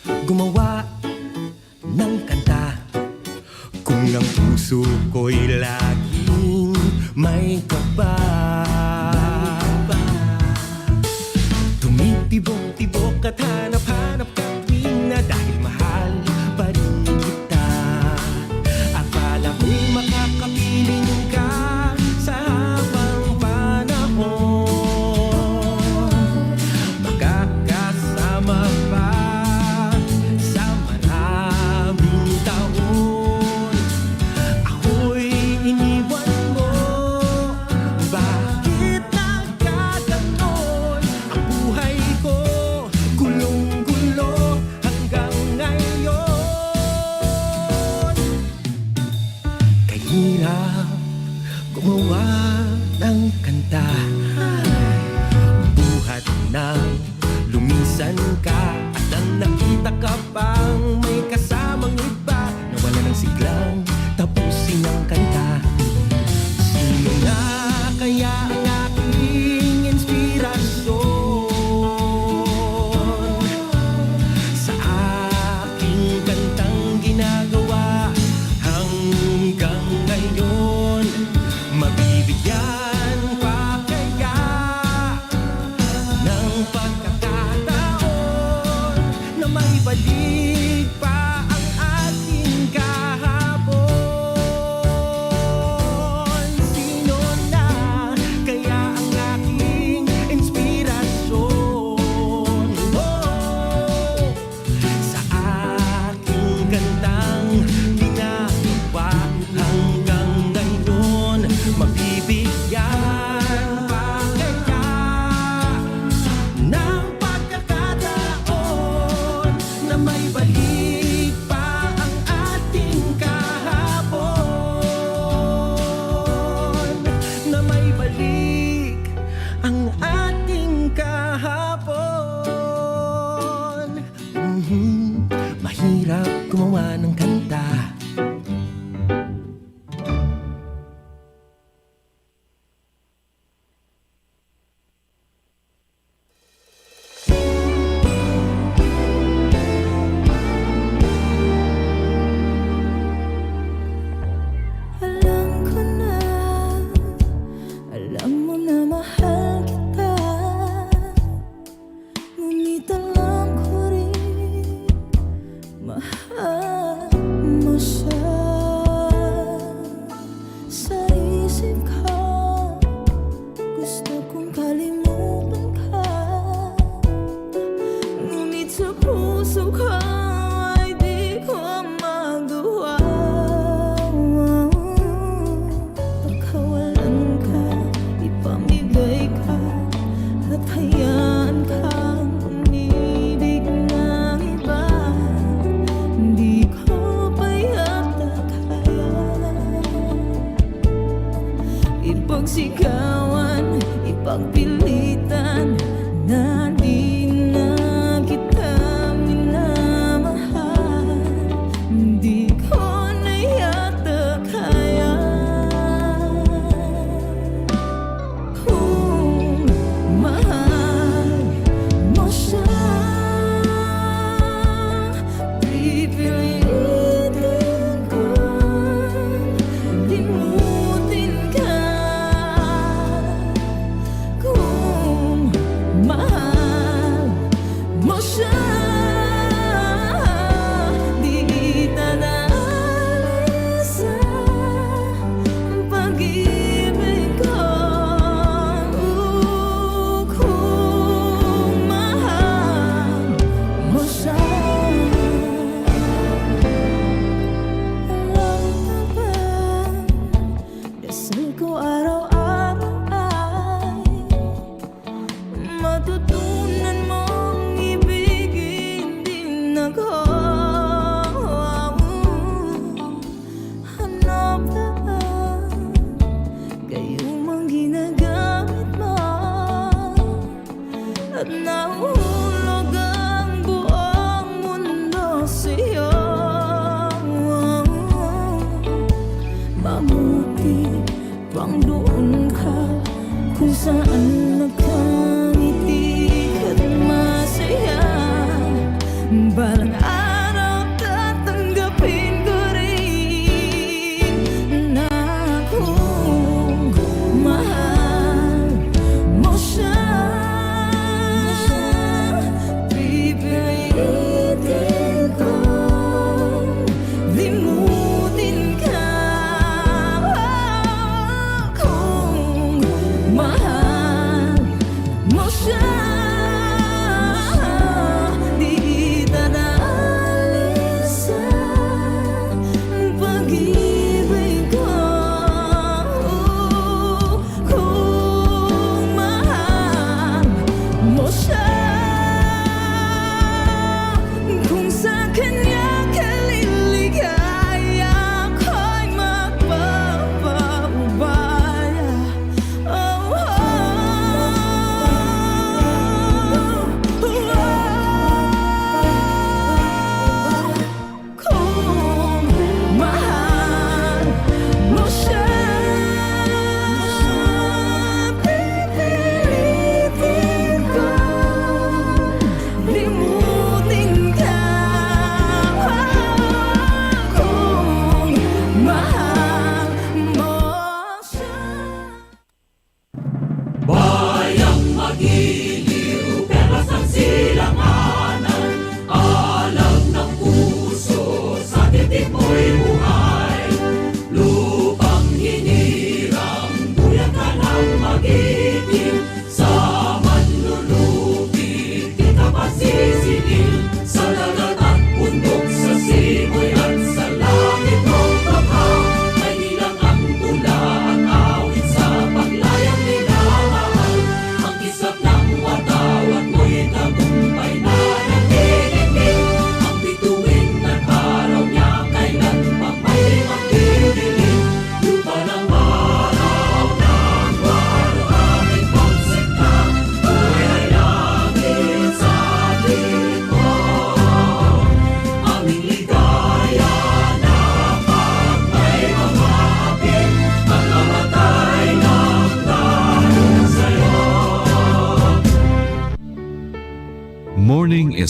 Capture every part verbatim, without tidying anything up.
Gumawa ng kanta. Kung ang puso ko'y laging may kaba, tumitibok-tibok at hanap-hanap ka tuwing na dahil mahal pa rin kita. Akala ko'y makakapiling ka sa habang panahon, makakasama pa sa maraming taon. Ako'y iniwan mo, bakit nagkaganon ang buhay ko? Gulong-gulo hanggang ngayon. Kahirap gumawa ng kanta. Buhat nang lumisan ka at ang nakita ka pang may kasamang iba, nawala ng siglang tapusin ang kanta. Sino na kaya ang aking inspirasyon sa aking kantang ginagawa hanggang ngayon? Mabibigyan pa kaya ng pagkakataon na maibalik pa ang ating kahapon? Sino na kaya ang aking inspirasyon? Oh, sa aking kantang ginagawa hanggang ngayon, mabibigyan pa kaya ng pagkakataon na maibalik pa ang ating kahapon, na maibalik ang ating kahapon. Mhm. Mahirap gumawa ng kanta. Alam ko na, alam mo na mahal kita. Ngunit alam ko rin, mahal mo siya. Sa isip ko, gusto kong kalimutan ka. Ngunit sa puso ko ay di ko magawa. Pakawalan ka, ipamigay ka, at hayaan kang umibig ng iba. Di ko pa yata kaya ipagsigawan, ipagpilitan na di na kita minamahal. Di ko na yata kaya. Kung mahal mo siya, pipilitin kong limutin ka. Kung mahal mo siya, di kita na alis sa pag-ibig ko. Kung mahal mo siya, alam mo ba, dasal ko araw-araw ay matutunan mong ibigin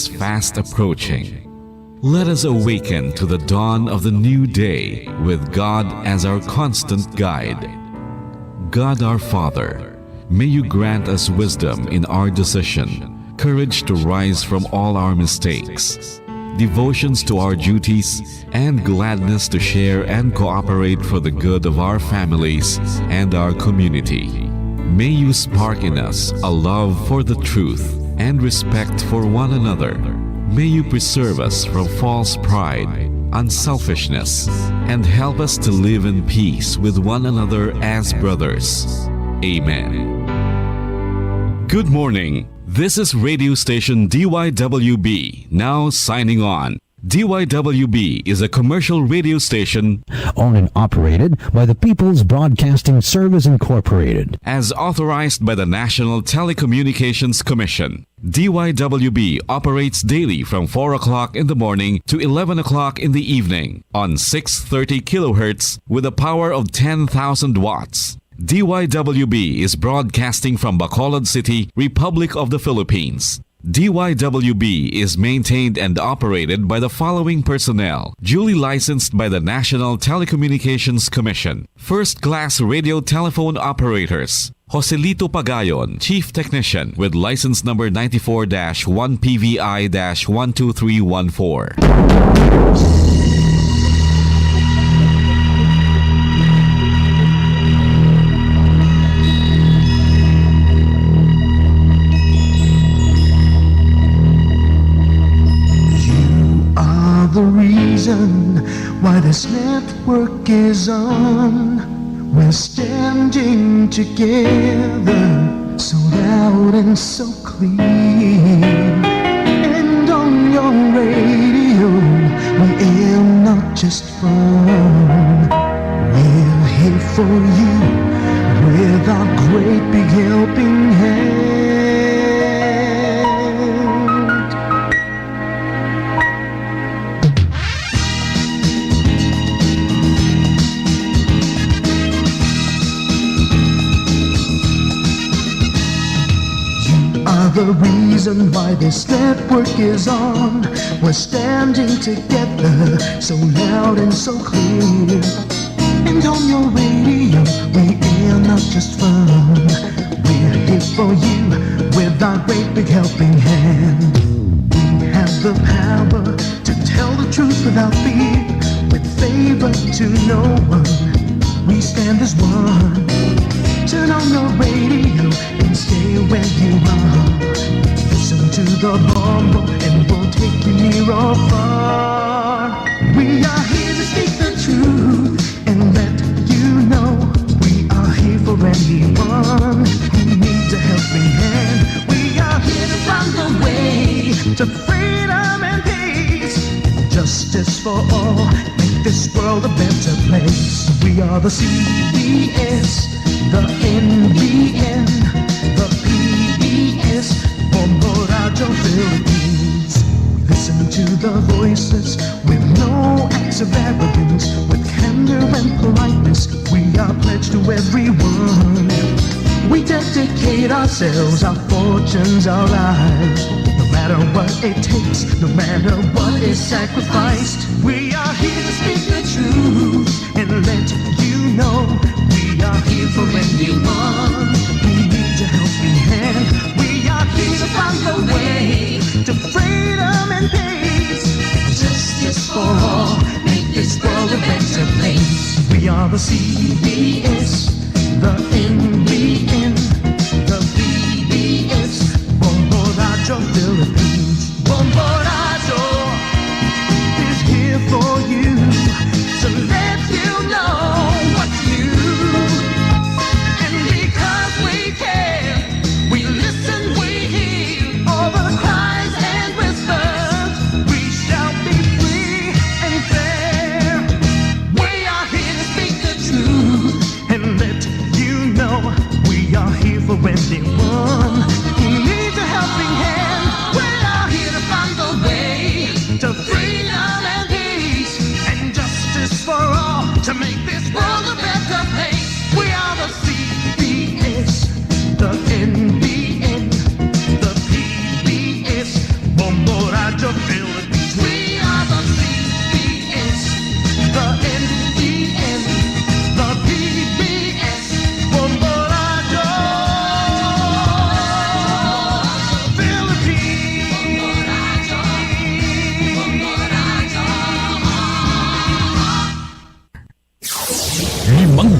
is fast approaching. Let us awaken to the dawn of the new day with God as our constant guide. God our Father, may you grant us wisdom in our decision, courage to rise from all our mistakes, devotions to our duties, and gladness to share and cooperate for the good of our families and our community. May you spark in us a love for the truth and respect for one another. May you preserve us from false pride, unselfishness, and help us to live in peace with one another as brothers. Amen. Good morning. This is radio station D Y W B, now signing on. D Y W B is a commercial radio station owned and operated by the People's Broadcasting Service Incorporated. As authorized by the National Telecommunications Commission. D Y W B operates daily from four o'clock in the morning to eleven o'clock in the evening on six thirty kilohertz with a power of ten thousand watts. D Y W B is broadcasting from Bacolod City, Republic of the Philippines. D Y W B is maintained and operated by the following personnel, duly licensed by the National Telecommunications Commission. First class radio telephone operators, Joselito Pagayon, Chief Technician, with license number ninety-four dash one P V I dash one two three one four. You are the reason why this network is on. We're standing together, so loud and so clear. And on your radio, we aim not just fun. We're here for you with our great big helping hand. You are the reason why this network is on. We're standing together, so loud and so clear. And on your radio, we air not just fun. We're here for you with our great big helping hand. We have the power to tell the truth without fear, with favor to no one. We stand as one. Turn on your radio and stay where you are. Listen to the Bombo and we'll take you near or far. We are here to speak the truth and let you know we are here for anyone who needs a helping hand. We are here to find the way to freedom and peace. Justice for all, make this world a better place. We are the C B S, the N B N, the P B S, Bombo Radyo Philippines. Listen to the voices with no acts of arrogance, with candor and politeness. We are pledged to everyone. We dedicate ourselves, our fortunes, our lives. No matter what it takes, no matter what is sacrificed, we are here to speak the truth and let you know we are here for anyone who needs a helping hand. We are here to find the way to freedom and peace. Justice for all, make this world a better place. We are the C B S, the N B N, the P B S, Bombo Radyo Philippines. Bombo Radyo is here for you to let you know what's new. And because we care, we listen, we hear all the cries and whispers. We shall be free and fair. We are here to speak the truth and let you know we are here for anyone who needs a helping hand. We are here to find the way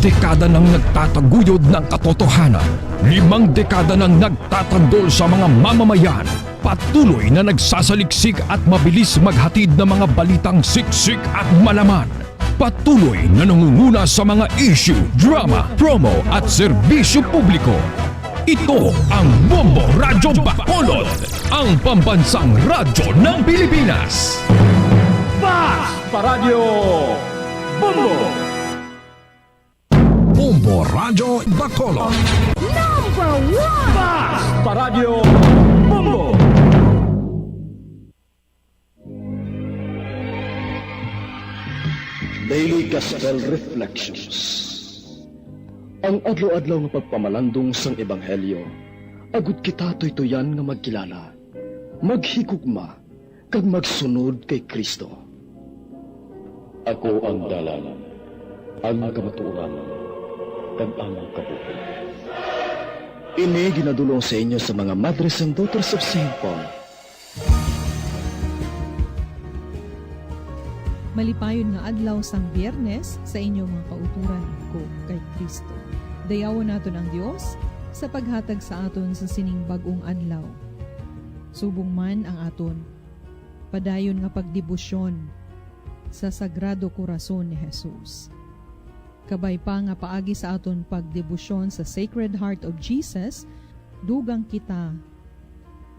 Dekada nang nagtataguyod ng katotohanan. Limang dekada nang nagtatanggol sa mga mamamayan. Patuloy na nagsasaliksik at mabilis maghatid ng mga balitang siksik at malaman. Patuloy na nangunguna sa mga issue, drama, promo at serbisyo publiko. Ito ang Bombo Radyo Bacolod, ang pambansang radyo ng Pilipinas. Fast Paradio Bombo! Bombo Radyo Bacolod. Number one! Fast Paradio Bombo! Daily Gospel Reflections. Ang adlaw-adlaw nga pagpamalandong sang Ebanghelyo, agud kita tuytuyan nga magkilala, maghigugma, kag magsunod kay Cristo. Ako ang dalan, ang kamatuoran, kag ang kabuhi. Ini ginadul-ong sa inyo sa mga Madres and Daughters of Saint Paul. Malipayon nga adlaw sang Biyernes sa inyo mga kautoran ko kay Cristo. Dayawon naton ang Dios sa paghatag sa aton sa sining bag-ong adlaw. Subong man ang aton padayon nga pagdebosyon sa Sagrado Corazon ni Jesus. Kabay pa nga paagi sa aton pagdebosyon sa Sacred Heart of Jesus, dugang kita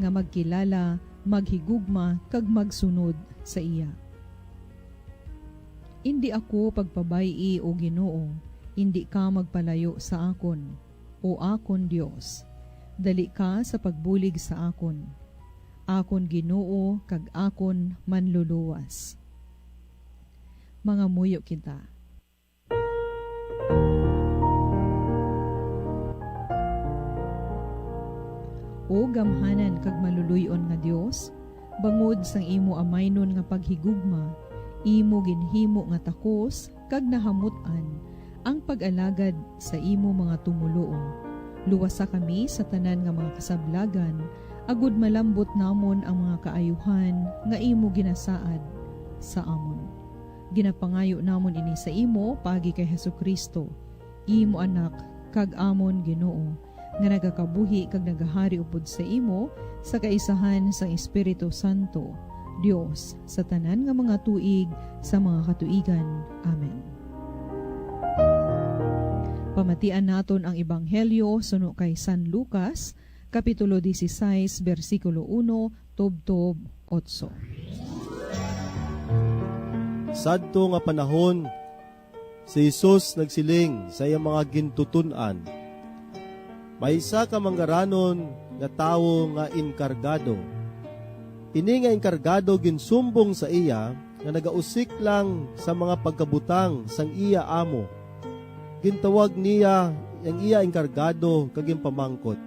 nga magkilala, maghigugma, kag magsunod sa iya. Indi ako pagpabay-i, O Ginoo, indi ka magpalayo sa akon, O akon Dios. Dali ka sa pagbulig sa akon, akon Ginoo kag akon Manluluwas. Mangamuyo kita. O gamhanan kag maluloy-on nga Dios, bangod sang imo amaynon nga paghigugma, imo ginhimo nga takos kag nahamut-an ang pag-alagad sa imo mga tumoluo. Luwasa kami sa tanan nga mga kasablagan, agud malambot namon ang mga kaayuhan nga imo ginasaad sa amon. Ginapangayo namon ini sa imo paagi kay Jesu-Cristo, imo Anak, kag amon Ginoo, nga nagakabuhi kag nagahari upod sa imo sa kaisahan sang Espiritu Santo, Dios, sa tanan nga mga tuig sa mga katuigan. Amen. Pamatian naton ang Ebanghelyo suno kay San Lucas, Kapitulo dieciséis, bersikulo uno tubtob otso. Sadto nga panahon, si Jesus nagsiling sa iya mga gintuton-an, "May isa ka manggaranon nga tawo nga enkargado. Ini nga enkargado ginsumbong sa iya nga nagausik lang sa mga pagkabutang sang iya amo. Gintawag niya ang iya enkargado kag ginpamangkot,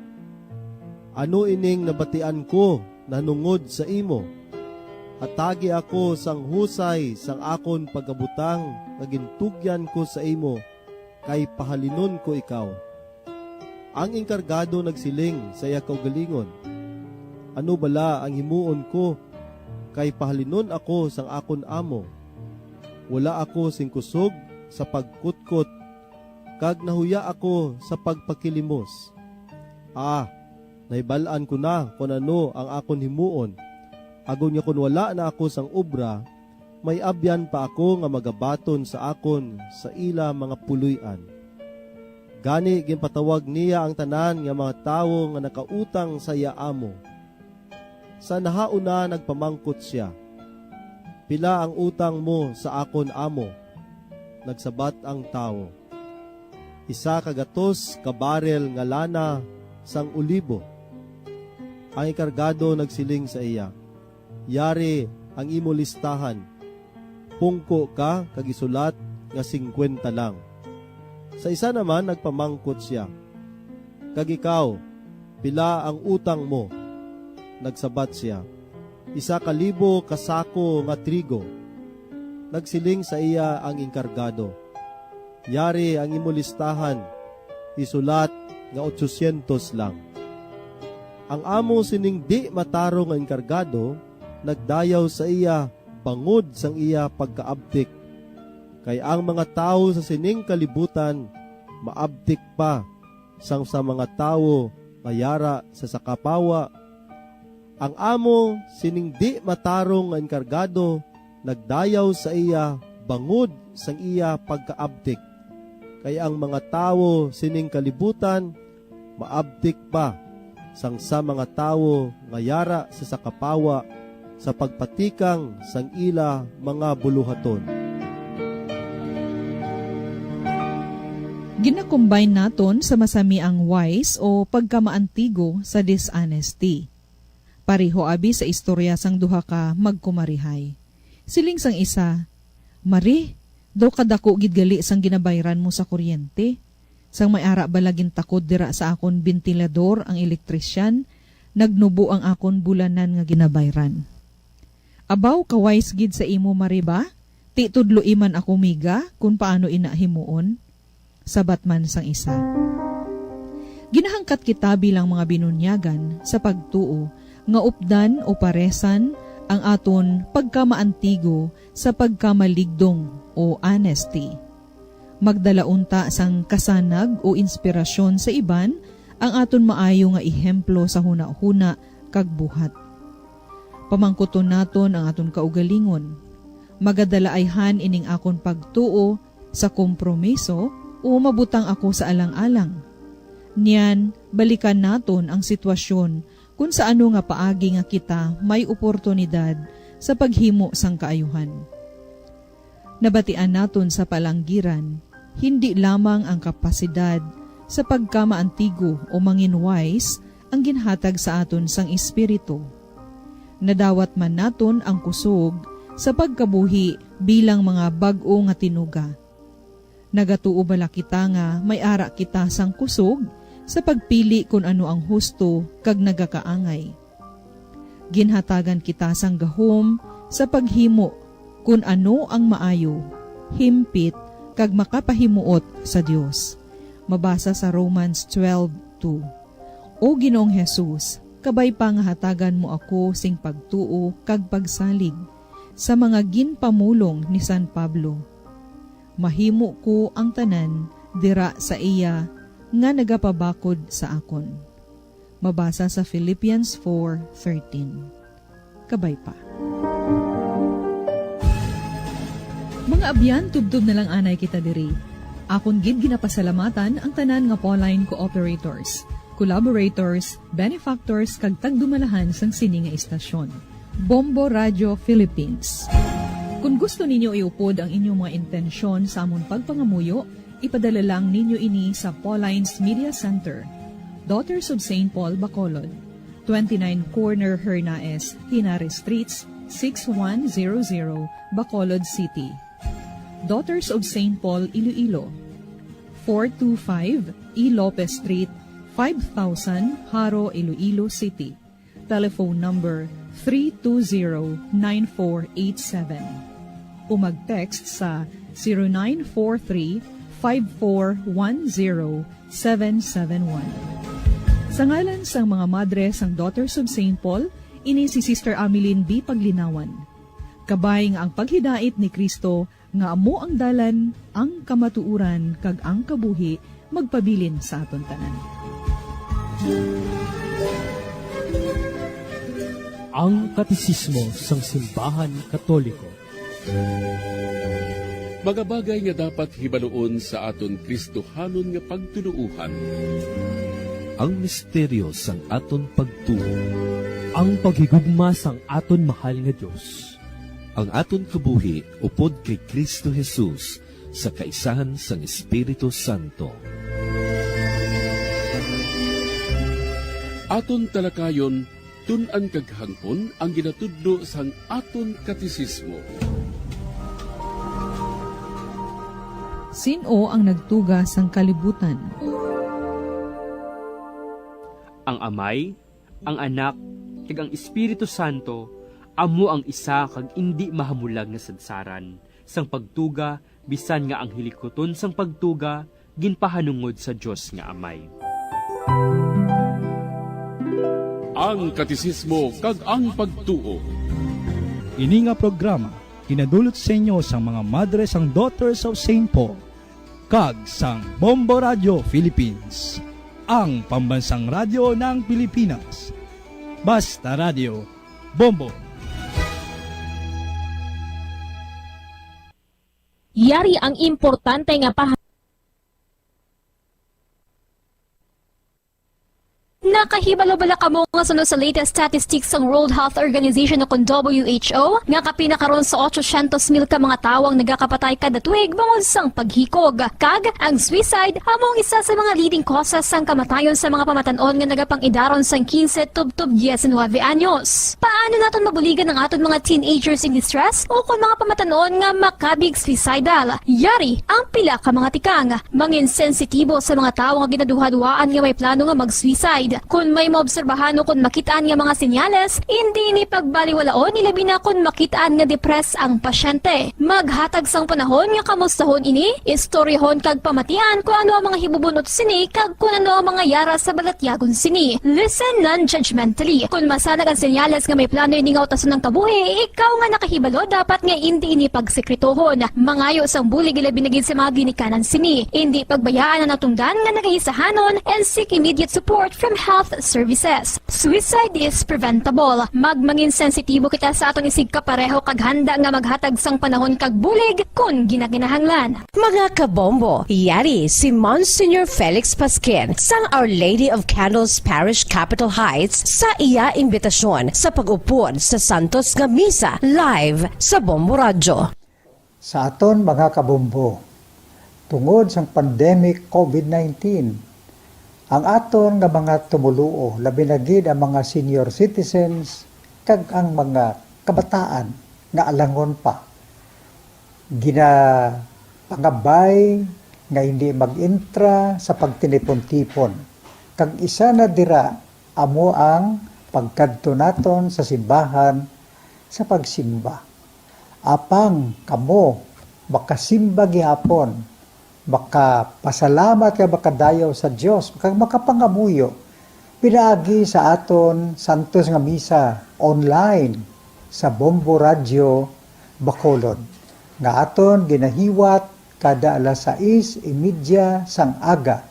'Ano ining nabatian ko nahanungod sa imo? Hatagi ako sang husay sang akon pagkabutang nga gintugyan ko sa imo, kay pahalinon ko ikaw.' Ang enkargado nagsiling sa iya kaugalingon, 'Ano bala ang himuon ko, kay pahalinon ako sang akon amo? Wala ako sing kusog sa pagkutkot, kag nahuya ako sa pagpakilimos. Ah, nahibal-an ko na kon ano ang akon himuon, agod nga kon wala na ako sang obra, may abyan pa ako nga magabaton sa akon sa ila mga puloy-an.' Gani ginpatawag niya ang tanan nga mga tawo nga nakautang sa iya amo. Sa nahauna nagpamangkot sia, 'Pila ang utang mo sa akon amo?' Nagsabat ang tawo, 'Isa ka gatos ka baril nga lana sang olibo.' Ang enkargado nagsiling sa iya, 'Yari ang imo listahan. Pungko ka kag isulat nga singkwenta lang.' Sa isa naman nagpamangkot sia, 'Kag ikaw, pila ang utang mo?' Nagsabat sia, 'Isa ka libo ka sako nga trigo.' Nagsiling sa iya ang enkargado, 'Yari ang imo listahan, isulat nga otsosyentos lang.' Ang amo sining di-matarong nga enkargado nagdayaw sa iya bangod sang iya pagkaabtik, kay ang mga tawo sa sining kalibutan maabtik pa sang sa mga tawo nga yara sa sakapawa. Ang amo sining di matarong nga enkargado nagdayaw sa iya bangod sang iya pagkaabtik, kay ang mga tawo sining kalibutan maabtik pa sang sa mga tawo nga yara sa sakapawa sa pagpatikang sang ila mga buluhaton. Ginakombine naton sa masami ang wise o pagkamaantigo sa dishonesty. Pareho abi sa istorya sang duha ka magkumarihay. Siling sang isa, "Mari, daw kadako gid gali sang ginabayran mo sa kuryente. Sang may ara bala gintakod dira sa akon bentilador ang elektrisyan, nagnubo ang akon bulanan nga ginabayran." "Abaw, kawais gid sa imo, Mari ba? Ti tudloi man ako, miga, kon paano ina himuon," sabat man sang isa. Ginahangkat kita bilang mga binunyagan sa pagtuo nga updan o paresan ang aton pagkamaantigo sa pagkamaligdong o honesty. Magdala unta sang kasanag o inspirasyon sa iban ang aton maayo nga ehemplo sa hunahuna kag buhat. Pamangkuton naton ang aton kaugalingon. Magadala ayhan ining akon pagtuo sa kompromiso o mabutang ako sa alang-alang? Niyan, balikan naton ang sitwasyon kon sa ano nga paagi nga kita may oportunidad sa paghimo sang kaayuhan. Nabatian naton sa palanggiran, hindi lamang ang kapasidad sa pagkamaantigo o mangin-wise ang ginhatag sa aton sang Espiritu. Nadawat man naton ang kusog sa pagkabuhi bilang mga bag-o nga tinuga. Nagatuo bala kita nga may ara kita sang kusog sa pagpili kon ano ang husto kag nagakaangay? Ginhatagan kita sang gahom sa paghimo kon ano ang maayo, himpit, kag makapahimuot sa Dios. Mabasa sa Romans twelve two. O Ginoong Jesus, kabay pa nga hatagan mo ako sing pagtuo kag pagsalig sa mga ginpamulong ni San Pablo. Mahimo ko ang tanan dira sa iya nga nagapabakod sa akon. Mabasa sa Philippians four thirteen. Kabay pa. Mga abyan, tubtob na lang anay kita diri. Akon gid ginapasalamatan ang tanan nga Pauline cooperators, collaborators, benefactors, kag dumalahan sang sini nga istasyon, Bombo Radio Philippines. Kon gusto ninyo iupod ang inyong mga intensyon sa amon pagpangamuyo, ipadala lang ninyo ini sa Pauline's Media Center, Daughters of Saint Paul, Bacolod, twenty-nine Corner Hernaez, Henares Streets, six one zero zero, Bacolod City. Daughters of Saint Paul, Iloilo, four two five E Lopez Street, five thousand, Jaro, Iloilo City. Telephone number three two zero, nine four eight seven o mag-text sa zero nine four three, five four one zero, seven seven one. Sa ngalan sang mga madre sang Daughters of Saint Paul, ini si Sister Ameline B. Paglinawan. Kabay nga ang paghidait ni Cristo nga amo ang dalan, ang kamatuoran, kag ang kabuhi magpabilin sa aton tanan. Ang Katesismo sang Simbahan Katoliko. Mga bagay nga dapat hibaluon sa aton Kristohanon nga pagtuluohan. Ang misteryo sang aton pagtuo. Ang paghigugma sang aton mahal nga Dios. Ang aton kabuhi upod kay Kristo Jesus sa kaisahan sang Espiritu Santo. Aton talakayon, tun-an kag hangpon ang ginatudlo sang aton katesismo. Sin-o ang nagtuga sang kalibutan? Ang Amay, ang Anak, kag ang Espiritu Santo amo ang isa kag indi mahamulag nga sadsaran sang pagtuga, bisan nga ang hilikuton sang pagtuga ginpahanungod sa Dios nga Amay. Ang Katesismo kag ang Pagtuo. Ini nga programa ginadulot sa inyo sang mga madre sang Daughters of Saint Paul. kag sang Bombo Radio Philippines, ang pambansang radyo ng Pilipinas. Basta Radio, Bombo. Yari ang importante nga pah- Nakahibalo bala kamo nga suno sa latest statistics sang World Health Organization o kon W H O nga kapin na karon sa otsosyentos mil ka mga tawo ang nagakapatay kada tuig bangod sang paghikog? Kag ang suicide amo ang isa sa mga leading causes sang kamatayon sa mga pamatan-on nga nagapang-idaron sang quince tubtob diecinuebe anyos. Paano naton mabuligan ang aton mga teenagers in distress o kon mga pamatan-on nga makabig suicidal? Yari ang pila ka mga tikang. Mangin sensitibo sa mga tawo nga ginaduhaduhaan nga may plano nga mag-suicide. Kon may maobserbahan o kon makit-an nga mga senyales, indi ini pagbaliwalaon, ilabi na kon makit-an nga depressed ang pasyente. Maghatag sang panahon nga kamustahon ini, istoryahon kag pamatian kon ano ang mga hibubunot sini kag kon ano ang mga yara sa balatyagon sini. Listen non-judgmentally. Kon masanag ang senyales nga may plano ini nga utason ang kabuhi, ikaw nga nakahibalo dapat nga indi ini pagsekretohon. Mangayo sang bulig ilabi na gid sa mga ginikanan sini. Indi pagbayaan ang natungdan nga nagahisahanon and seek immediate support from health services. Suicide is preventable. Magmangin sensitibo kita sa aton isigkapareho kag handa nga maghatag sang panahon kag bulig kon ginakinahanglan. Mga kabombo, yari si Monsignor Felix Pasquin sang Our Lady of Candles Parish, Capitol Heights, sa iya imbitasyon sa pag-upod sa santos nga misa live sa Bombo Radyo. Sa aton mga kabombo, tungod sang pandemic COVID nineteen, ang aton nga mga tumoluo, labi na gid ang mga senior citizens kag ang mga kabataan nga alangon pa, ginapangabay nga hindi mag-entra sa pagtinipon-tipon, kag isa na dira amo ang pagkadto naton sa simbahan sa pagsimba. Apang kamo makasimba gihapon, makapasalamat kag makadayaw sa Dios, kag makapangamuyo pinaagi sa aton santos nga misa online sa Bombo Radyo Bacolod, nga aton ginahiwat kada alas sais y media sang aga.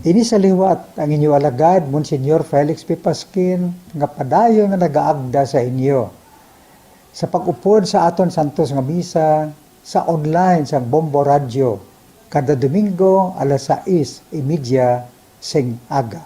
Ini sa liwat ang inyo alagad, Monsignor Felix P. Pasquin, nga padayon nga nagaagda sa inyo sa pag-upod sa aton santos nga misa sa online sang Bombo Radyo kada Domingo alas sais y media sing aga.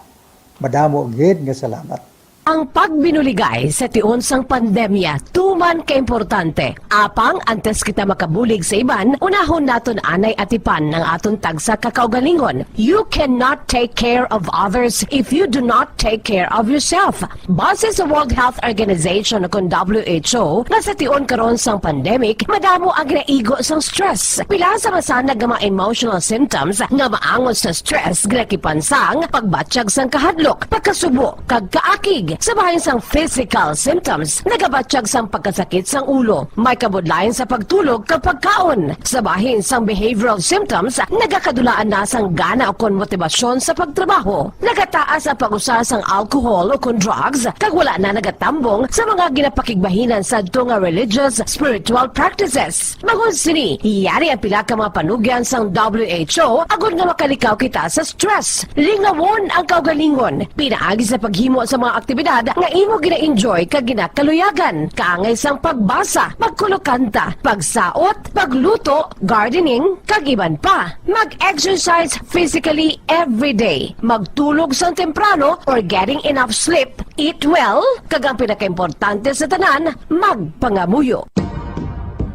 Madamo gid nga salamat. Ang pagbinuligay sa tion sang pandemya tuman ka importante. Apang antes kita makabulig sa iban, unahon naton anay atipan ang aton tagsa ka kaugalingon. You cannot take care of others if you do not take care of yourself. Base sa World Health Organization o kon W H O, nga sa tion karon sang pandemic, madamo ang ginaigo sang stress. Pila sa masanag nga mga emotional symptoms nga maangot sa stress ginakipan sang pagbatyag sang kahadlok, pagkasubo, kag kaakig. Sa bahin sang physical symptoms, nagabatyag sang pagkasakit sang ulo, may kabudlayan sa pagtulog kag pagkaon. Sa bahin sang behavioral symptoms, nagakadulaan na sang gana ukon motibasyon sa pagtrabaho. Nagataas ang pag-usa sang alcohol ukon drugs, kag wala na nagatambong sa mga ginapakigbahinan sadto nga religious, spiritual practices. Bangod sini, yari ang pila ka mga panugyan sang W H O agod nga makalikaw kita sa stress. Lingawon ang kaugalingon pinaagi sa paghimo sa mga aktibidad nga imo gina-enjoy kag ginakaluyagan, kaangay sang pagbasa, pagkulokanta, pagsaot, pagluto, gardening, kag iban pa. Mag-exercise physically every day. Magtulog sang temprano or getting enough sleep. Eat well, kag ang pinakaimportante sa tanan, magpangamuyo.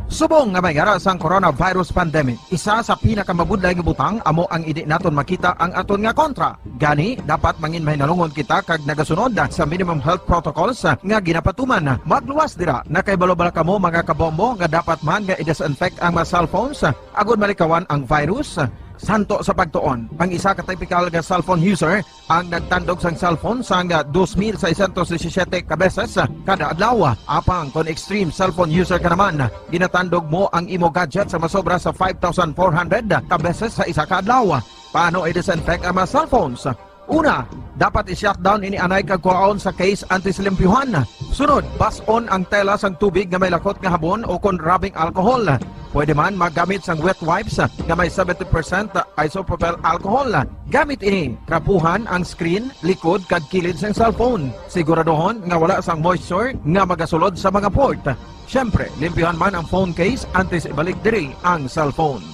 Subong nga may yara sang coronavirus pandemic, isa sa pinakamabudlay nga butang amo ang indi naton makita ang aton nga kontra. Gani, dapat mangin mahinalungon kita kag nagasunod sa minimum health protocols nga ginapatuman. Magluwas dira, nakahibalo bala kamo, mga kabombo, nga dapat man nga i-disinfect ang mga cellphones agod malikawan ang virus? Santo sa pagtuon, ang isa ka typical nga cellphone user ang nagtandog sang cellphone sang dos mil seiscientos disisiete ka beses kada adlaw. Apang kon extreme cellphone user ka naman, ginatandog mo ang imo gadget sa masobra sa five thousand four hundred ka beses sa isa ka adlaw. Paano i-disinfect ang mga cellphones? Una, dapat i-shutdown ini anay kag kuhaon sa case antes limpyuhan. Sunod, bas-on ang tela sang tubig nga may lakot nga habon o kon rubbing alcohol. Pwede man maggamit sang wet wipes nga may seventy percent isopropyl alcohol. Gamit ini, trapuhan ang screen, likod, kag kilid sang cellphone. Siguraduhon nga wala sang moisture nga magasulod sa mga port. Siyempre, limpyuhan man ang phone case antes ibalik diri ang cellphone.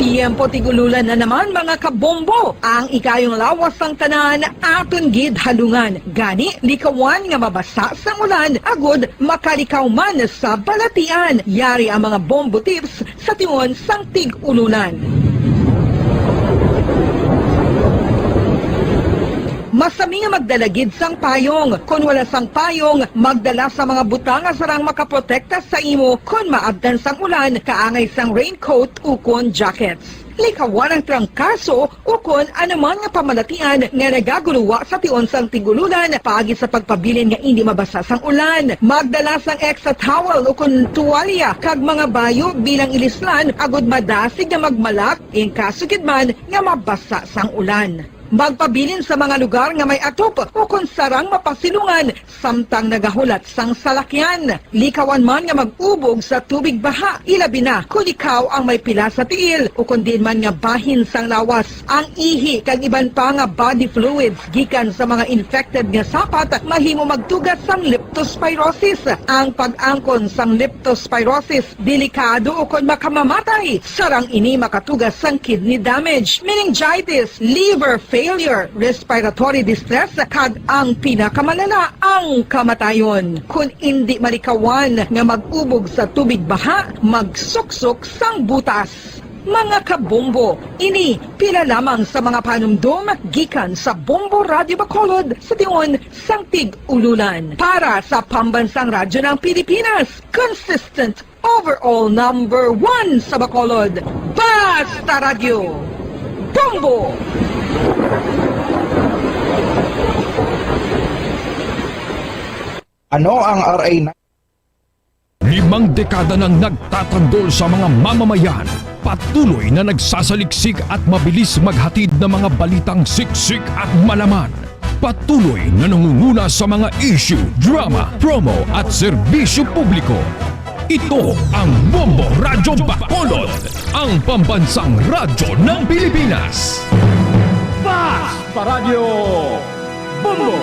Tiyempo tig-ululan na naman, mga kabombo. Ang ikayong lawas sang tanan aton gid halungan. Gani, likawan nga mabasa sang ulan agud makalikaw man sa balatian. Yari ang mga bombo tips sa tion sang tig-ululan. Masami nga magdala gid sang payong. Kon wala sang payong, magdala sa mga butang nga sarang makaprotekta sa imo kon maabtan sang ulan, kaangay sang raincoat ukon jackets. Likawan ang trangkaso ukon anuman nga pamalatian nga nagaguluwa sa tion sang tig-ululan paagi sa pagpabilin nga indi mabasa sang ulan. Magdala sang extra towel ukon tuwalya kag mga bayo bilang ilislan agud madasig nga magmalak in kaso gid man nga mabasa sang ulan. Magpabilin sa mga lugar nga may atop ukon sarang mapasilungan samtang nagahulat sang salakyan. Likawan man nga mag-ubog sa tubig baha, ilabi na kon ikaw ang may pila sa tiil ukon diin man nga bahin sang lawas. Ang ihi kag iban pa nga body fluids gikan sa mga infected nga sapat mahimo magtuga sang leptospirosis. Ang pag-angkon sang leptospirosis delikado ukon makamamatay. Sarang ini makatuga sang kidney damage, meningitis, liver failure, respiratory distress, kag ang pinakamalala, ang kamatayon. Kon indi malikawan nga mag-ubog sa tubig baha, magsuksok sang butas. Mga kabombo, ini pila lamang sa mga panumdom gikan sa Bombo Radyo Bacolod sa tion sang tig-ululan. Para sa Pambansang Radyo ng Pilipinas, consistent overall number one sa Bacolod. Basta Radyo, Bombo! Ano ang R A na? Limang dekada nang nagtatanggol sa mga mamamayan, patuloy na nagsasaliksik at mabilis maghatid ng mga balitang siksik at malaman. Patuloy na nangunguna sa mga issue, drama, promo at serbisyo publiko. Ito ang Bombo Radyo Bacolod, ang pambansang radyo ng Pilipinas. Basta Radyo, Bombo!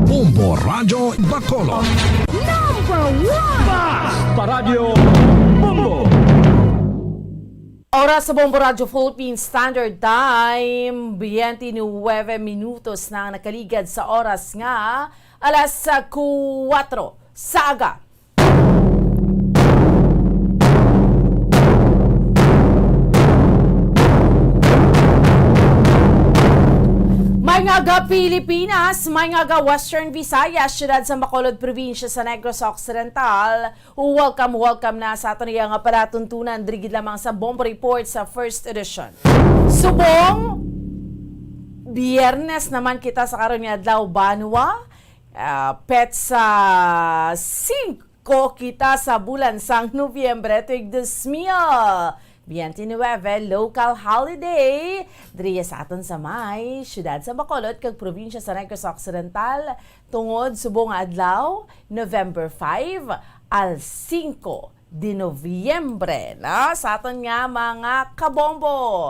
Bombo Radyo Bacolod. Number one! Basta Radyo, Bombo! Oras sa Bombo Radyo Philippine Standard Time, twenty-nine minutos na ang nakaligad sa oras nga alas kuwatro sa aga. May nga aga, Pilipinas, may nga aga, Western Visayas, siyudad sa Bacolod, probinsya sa Negros Occidental. Welcome, welcome na sa aton iya nga palatuntunan diri gid lamang sa Bombo Report sa first edition. Subong Biyernes naman kita sa karon nga adlaw, banwa, ah, petsa singko kita sa bulan sang Nobyembre, tuig dos mil biyente nuwebe, local holiday diri sa aton sa may siyudad sa Bacolod kag probinsya sa Negros Occidental. Tungod subong nga adlaw, November five, al cinco de Noviembre, no? Sa aton nga mga kabombo,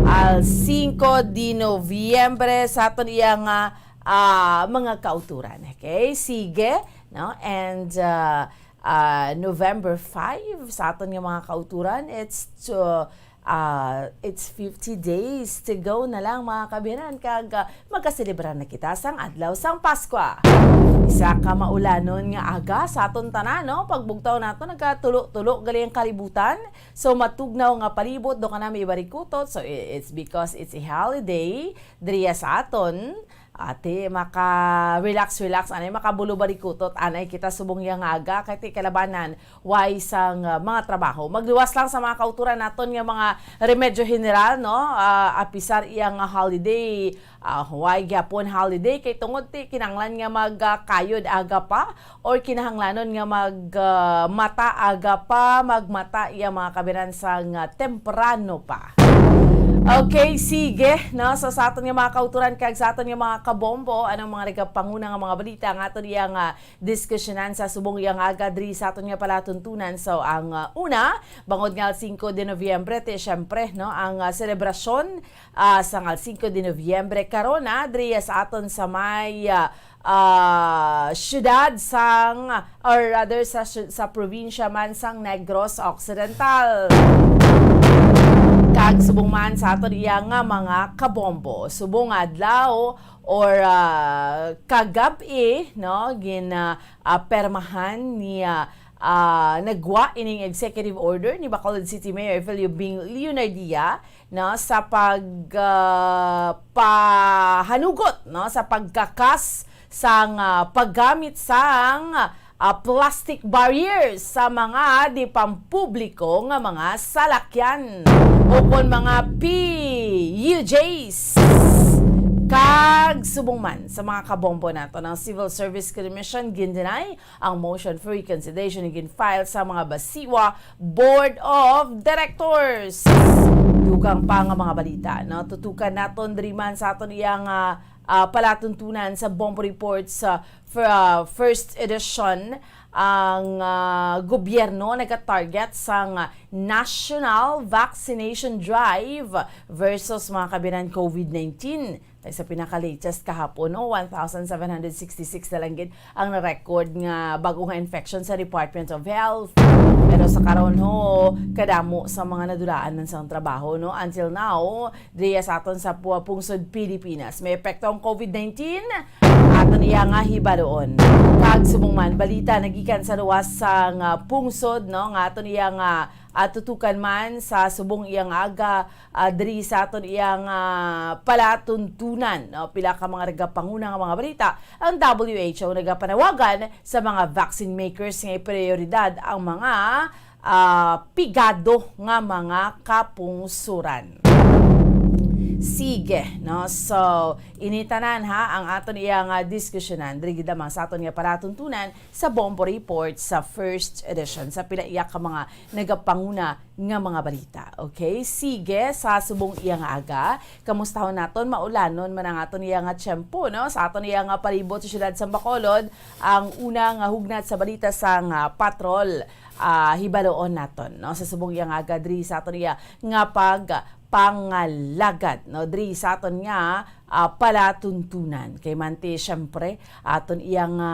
al cinco de Noviembre sa aton iya nga, ah, mga kauturan. Okay? Sige, no? And, ah, ah, November five, sa aton nga mga kauturan, it's to, ah, it's fifty days to go na lang, mga kabiyanan, kag, ah, magkaselebrar na kita sang adlaw sang Paskwa. Isa ka maulanon nga aga sa aton tanan, no? Pagbugtaw nato, nagkatulo-tulo gali ang kalibutan. So, matugnaw nga palibot, do ka nami ibarikutot. So, i-, it's because it's a holiday diriya sa aton. Ati, maka-relax-relax, anay, makabulubarikutot, anay kita subong iya nga aga, kay ti kalabanan, way sang, ah, mga trabaho. Magluwas lang sa mga kauturan naton nga mga remedyo general, no? Ah, apisar iya nga holiday, ah, way gyapon holiday, kay tungod ti kinahanglan nga mag, ah, kayod aga pa, or kinahanglanon nga mag, ah, mata aga pa, magmata iya mga kabiyanan sang, ah, temprano pa. Okay, sige, no? So, sa aton nga mga kauturan kag sa aton nga mga kabombo, anong mga nagapanguna nga mga balita nga aton iya nga diskusyonan sa subong iya nga aga diri sa aton nga palatuntunan? So, ang, ah, una, bangod nga Cinco de Noviembre, ti, syempre, no, ang, ah, selebrasyon, ah, sa nga Cinco de Noviembre karon, ah, diri sa aton sa may, ah, ah, syudad sang, or rather sa sy-, sa probinsya man sang Negros Occidental. Kag subong man sa aton iya nga mga kabombo, subong adlaw or, ah, kagab-i, no, gin, ah, ah, permahan ni, ah, ah, nagwa ining executive order ni Bacolod City Mayor Evelio Bing Leonardia, no, sa pag, ah, pahanugot, no, sa pagkakas sang, ah, paggamit sang, ah, plastic barriers sa mga di pampubliko nga mga salakyan o kon mga P U Js. Kag subong man sa mga kabombo nato, ang Civil Service Commission gin-deny ang motion for reconsideration nga gin-file sa mga BACIWA Board of Directors. Dugang pa nga mga balita, no? Tutukan naton diri man sa aton iya nga, ah, palatuntunan sa Bombo Report sa fir-, ah, first edition. Ang, ah, gobyerno nagatarget sang National Vaccination Drive versus mga kabinan COVID nineteen. Kay sa pinaka-latest kahapon, no, one thousand seven hundred sixty-six na lang gid ang na-record nga bag-o nga infection sa Department of Health. Pero sa karon, ho, kadamo sa mga nadulaan man sang trabaho, no. Until now, diya sa aton sa pu-, pungsod Pilipinas, may epekto ang COVID nineteen. Aton iya nga hibaluon. Kag subong man, balita nagikan sa luwas sang, ah, pungsod, no, nga aton iya nga, ah, tutukan man sa subong iya nga aga, ah, diri sa aton iya nga palatuntunan, no? Pila ka mga nagapanguna nga mga balita, ang W H O nagapanawagan sa mga vaccine makers nga iprioridad ang mga, ah, pigado nga mga kapungsuran. Sige, no? So, ini tanan, ha, ang aton iya nga diskusyonan diri gid lamang sa aton nga palatuntunan sa Bombo Report sa first edition, sa pila iya ka mga nagapanguna nga mga balita. Okay? Sige, sa subong iya nga aga, kamustahon naton, maulanon man ang aton iya nga tiyempo, no? Sa aton iya nga palibot sa siyudad sa Bacolod, ang una nga hugnat sa balita sang patrol, ah, hibaluon naton, no? Sa subong iya nga aga diri sa aton iya nga pagpangalagad, no? Diri sa aton nga, ah, palatuntunan. Kay manti, syempre, aton iya nga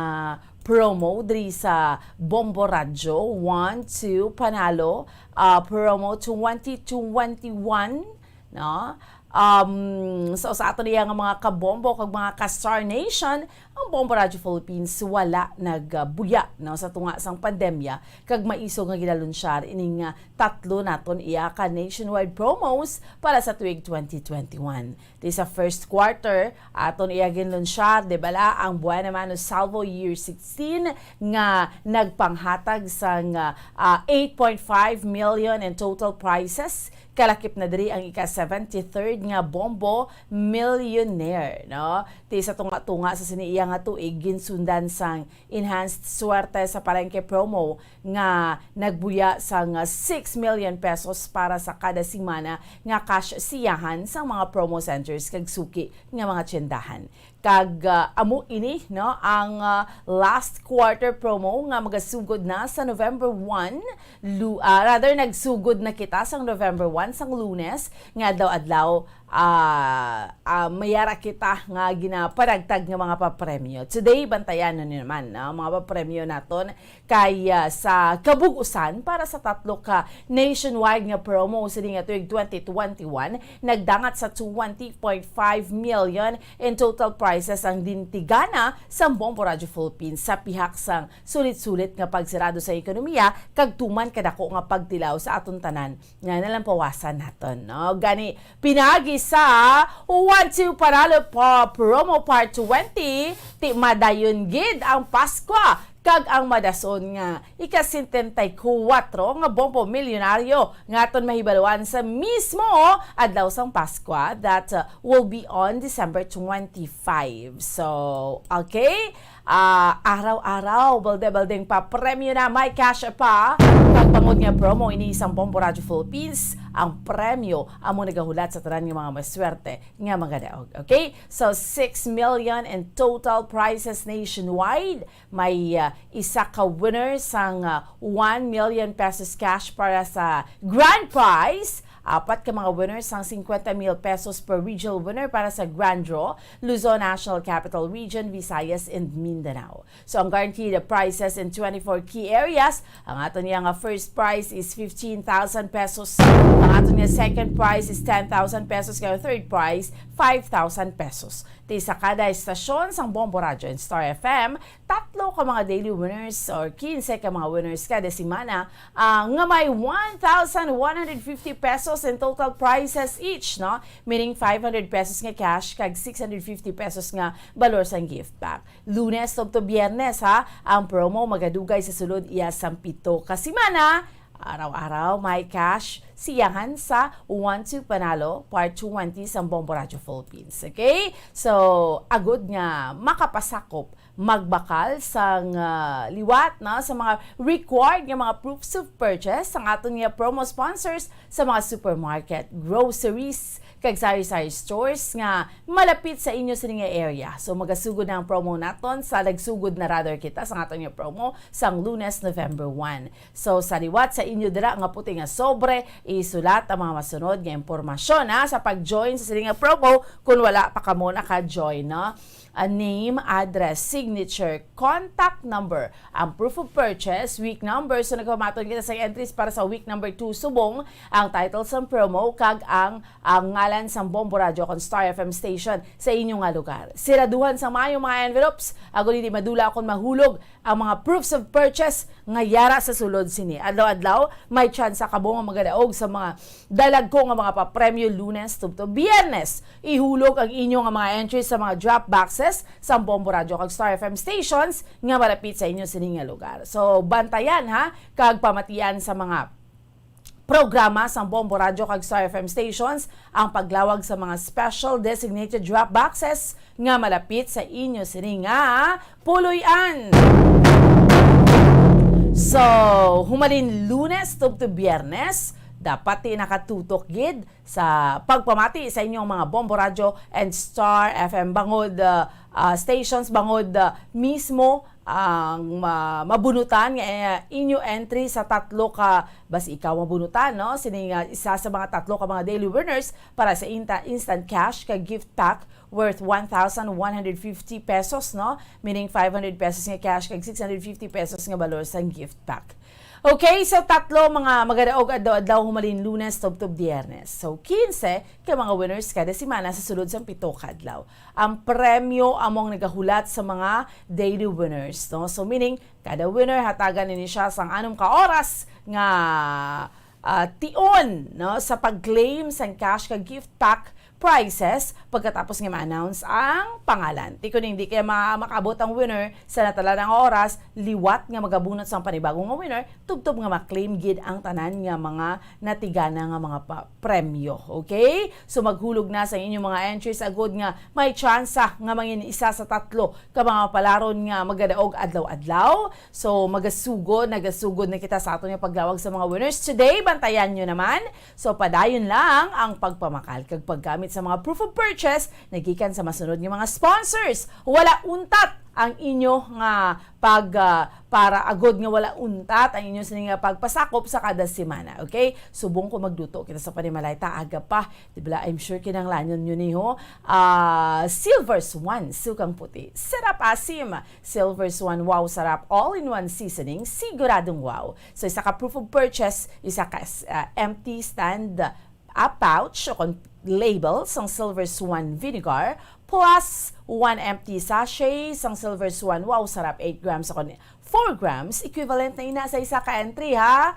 promo diri sa Bombo Radyo, One, Two, Panalo, ah, promo twenty twenty-one, no? Um, so, sa aton iya nga mga kabombo kag mga ka-Star Nation, ang Bombo Radyo Philippines wala nagbuya, no, sa tunga sang pandemya, kag maisog nga ginalunsyar ining, ah, tatlo naton iya ka nationwide promos para sa tuig twenty twenty-one. Ti sa first quarter, aton iya ginlunsyar, di bala, ang Buena Mano Salvo Year sixteen nga nagpanghatag sang, ah, eight point five million in total prizes. Kalakip na diri ang ika seventy-third nga Bombo Millionaire, no? Ti sa tunga-tunga sa sini iya nga tuig, ginsundan sang enhanced swerte sa palengke promo nga nagbuya sang six million pesos para sa kada semana nga cash siyahan sang mga promo centers kag suki nga mga tyendahan. Kag, ah, amo ini, no, ang, ah, last quarter promo nga magasugod na sa November one. Lu-, ah, rather, nagsugod na kita sang November one, sang Lunes, nga adlaw-adlaw, ah, ah, mayara kita nga ginaparagtag nga mga papremyo. Today, bantayan na naman, no, ang mga papremyo naton. Kay, ah, sa kabug-usan, para sa tatlo ka nationwide nga promo sini nga tuig twenty twenty-one, nagdangat sa twenty point five million in total prizes ang dintigana sang Bombo Radyo Philippines sa pihak sang sulit-sulit nga pagsirado sa ekonomiya kag tuman kadako nga pagtilaw sa aton tanan nga nalampawasan naton, no? Gani, pinagi sa One Two Panalo pa Promo Part twenty, ti madayon gid ang Paskwa kag ang madason nga ika-setenta y kuwatro nga Bombo Milyonaryo nga aton mahibaluan sa mismo adlaw sang Paskwa, that, uh, will be on December twenty-five. So, okay, ah, araw-araw, balde-baldeng papremyo na, may cash pa, kag Bangod nga promo ini sang Bombo Radyo Philippines, ang premyo amo nagahulat sa tanan nga mga maswerte nga magadaog. Okay? So, six million in total prizes nationwide. May, ah, isa ka winner sang, ah, one million pesos cash para sa grand prize. Apat ka mga winners sang fifty mil pesos per regional winner para sa grand draw, Luzon, National Capital Region, Visayas, and Mindanao. So, ang guaranteed prizes in twenty-four key areas, ang ato niya nga first prize is fifteen thousand pesos, ang ato niya second prize is ten thousand pesos, kaya third prize, five thousand pesos. Ti sa kada estasyon sang Bombo Radyo and Star F M, tatlo ka mga daily winners or quince ka mga winners kada semana, ah, nga may one thousand one hundred fifty pesos in total prizes each, no? Meaning five hundred pesos nga cash kag six hundred fifty pesos nga balor sang gift pack. Lunes tubtob Biyernes, ha, ang promo magadugay sa sulod iya sang pito ka semana. Araw-araw may cash siyahan sa One Two Panalo Part twenty sang Bombo Radyo Philippines. Okay? So, agod nga makapasakop, magbakal sang, ah, liwat na sa mga required nga mga proofs of purchase sang aton nga promo sponsors sa mga supermarket, groceries, kag sari-sari stores nga malapit sa inyo sini nga area. So, magasugod na ang promo naton sa nagsugod na rather kita sa aton nga promo sang Lunes, November one. So, sa liwat sa inyo dira nga puti nga sobre, isulat ang mga masunod nga impormasyon, ha, sa pag-join sa sini nga promo kung wala pa kamo naka-join, no? A name, address, signature, contact number, ang proof of purchase, week number. So, nagpamaton kita sa entries para sa week number two subong, ang title sang promo, kag ang, ang ngalan sang Bombo Radyo kon Star F M station sa inyo nga lugar. Siraduhan sa maayo mga envelopes, agod hindi madula kon mahulog ang mga proofs of purchase nga yara sa sulod sini. Adlaw-adlaw, may tsansa kamo nga magadaog sa mga dalagko nga mga papremyo Lunes tubtob Biyernes. Ihulog ang inyo nga mga entries sa mga drop boxes sa Bombo Radyo kag Star F M stations nga malapit sa inyo sini nga lugar. So, bantayan, ha, kag pamatian sa mga programa sang Bombo Radyo kag Star F M stations ang paglawag sa mga special designated drop boxes nga malapit sa inyo sini nga puloy-an. So, humalin Lunes tubtob Biyernes, dapat ti nakatutok gid sa pagpamati sa inyong mga Bombo Radyo and Star F M bangod, ah, ah, stations bangod, ah, mismo ang ma-, mabunutan nga, eh, inyo entry sa tatlo ka, basi ikaw mabunutan, no? Sini nga isa sa mga tatlo ka mga daily winners para sa inta-, instant cash kag gift pack worth one thousand one hundred fifty pesos, no? Meaning five hundred pesos nga cash kag six hundred fifty pesos nga balor sang gift pack. Okay, so tatlo mga magadaog adlaw-adlaw humalin Lunes tubtob Biyernes. So, quince ka mga winners kada semana sa sulod sang pito ka adlaw. Ang premyo amo ang nagahulat sa mga daily winners, no? So, meaning, kada winner hatagan ini siya sang anom ka oras nga, ah, tion, no, sa pag-claim sang cash kag gift pack prizes pagkatapos nga ma-announce ang pangalan. Ti kon hindi kaya ma-, makaabot ang winner sa natala nga oras, liwat nga magabunot sang panibago nga winner, tubtob nga ma-claim gid ang tanan nga mga natigana nga mga pa-, premyo. Okay? So, maghulog na sa inyong mga entries agod nga may tsansa nga mangin isa sa tatlo ka mga palaron nga magadaog adlaw-adlaw. So, magasugod, nagasugod na kita sa aton nga paglawag sa mga winners today. Bantayan nyo naman. So, padayon lang ang pagpamakal kag paggamit sa mga proof of purchase nagikan sa masunod nga mga sponsors. Wala untat ang inyo nga pag, ah, para agod nga wala untat ang inyo sini nga pagpasakop sa kada semana, okay? Subong ko magluto kita sa panimalay ta aga pa, di ba? I'm sure kinahanglanon nyo ni ho. Ah, Silver Swan, sukang puti, sarap asim. Silver Swan, wow sarap, all-in-one seasoning, siguradong wow. So, isa ka proof of purchase, isa ka, ah, empty stand, ah, pouch o kon label sang Silver Swan vinegar, plus one empty sachet sang Silver Swan, wow sarap, eight grams o kon four grams, equivalent na ina sa isa ka entry, ha?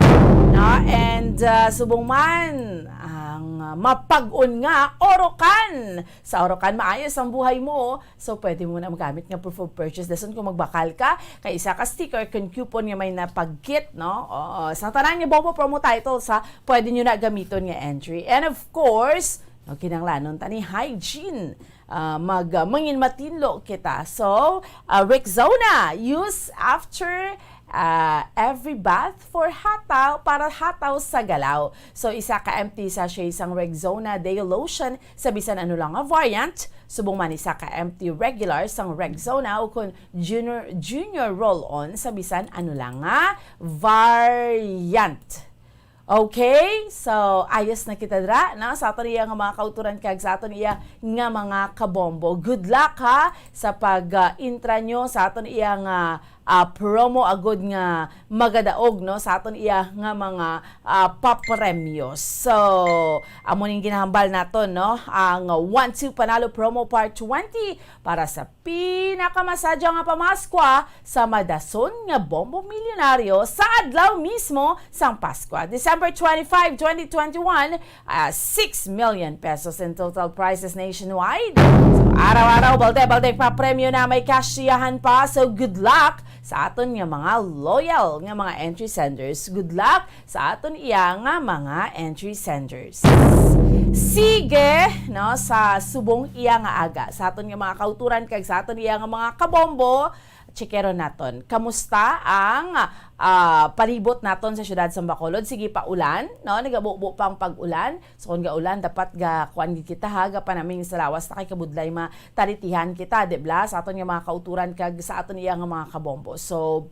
No? And, ah, subong man, ang, ah, mapag-on nga, Orocan. Sa Orocan, maayos ang buhay mo. So, pwede mo na magamit nga proof of purchase. Dason kung magbakal ka, kay isa ka sticker, kung coupon nga may napagkit, no? Oo, sa tanan nga Bombo promo titles, ha, pwede nyo na gamiton nga entry. And of course, no, kinahanglanon ta ni hygiene. Ah, mag, ah, mangin matinlo kita. So, ah, Rexona, use after ah, every bath for hataw, para hataw sa galaw. So, isa ka empty sachet sang Rexona Deo Lotion sa bisan ano lang nga variant. Subong man isa ka empty regular sang Rexona o kon junior, junior roll-on sa bisan ano lang nga variant. Okay? So, ayos na kita dira, no? Sa aton iya nga mga kauturan kag sa aton iya nga mga kabombo. Good luck, ha, sa pag, ah, intra nyo sa aton iya nga, ah, promo agud nga magadaog, no, sa aton iya nga mga, ah, papremyo. So, amo ning ginahambal naton, no, ang One Two Panalo Promo Part twenty para sa pinakamasadya nga pamaskwa sa madason nga Bombo Milyonaryo sa adlaw mismo sang Paskwa, December twenty-five, twenty twenty-one, ah, six million pesos in total prizes nationwide. So, araw-araw, balde-balde pa premyo na may kasyahan pa. So, good luck sa aton nga mga loyal nga mga entry senders. Good luck sa aton iya nga mga entry senders. Sige, no, sa subong iya nga aga, sa aton nga mga kauturan kag sa aton iya nga mga kabombo, checkeron naton. Kamusta ang, ah, palibot naton sa siyudad sa Bacolod? Sige pa ulan, no? Nagabubo pa ang pag-ulan. So, kung gaulan, dapat ga kuan gid kita, ha, gapanaming sa lawas ta kay kabudlay matalitihan kita, di bla? Sa aton nga mga kauturan kag sa aton iya nga mga kabombo. So,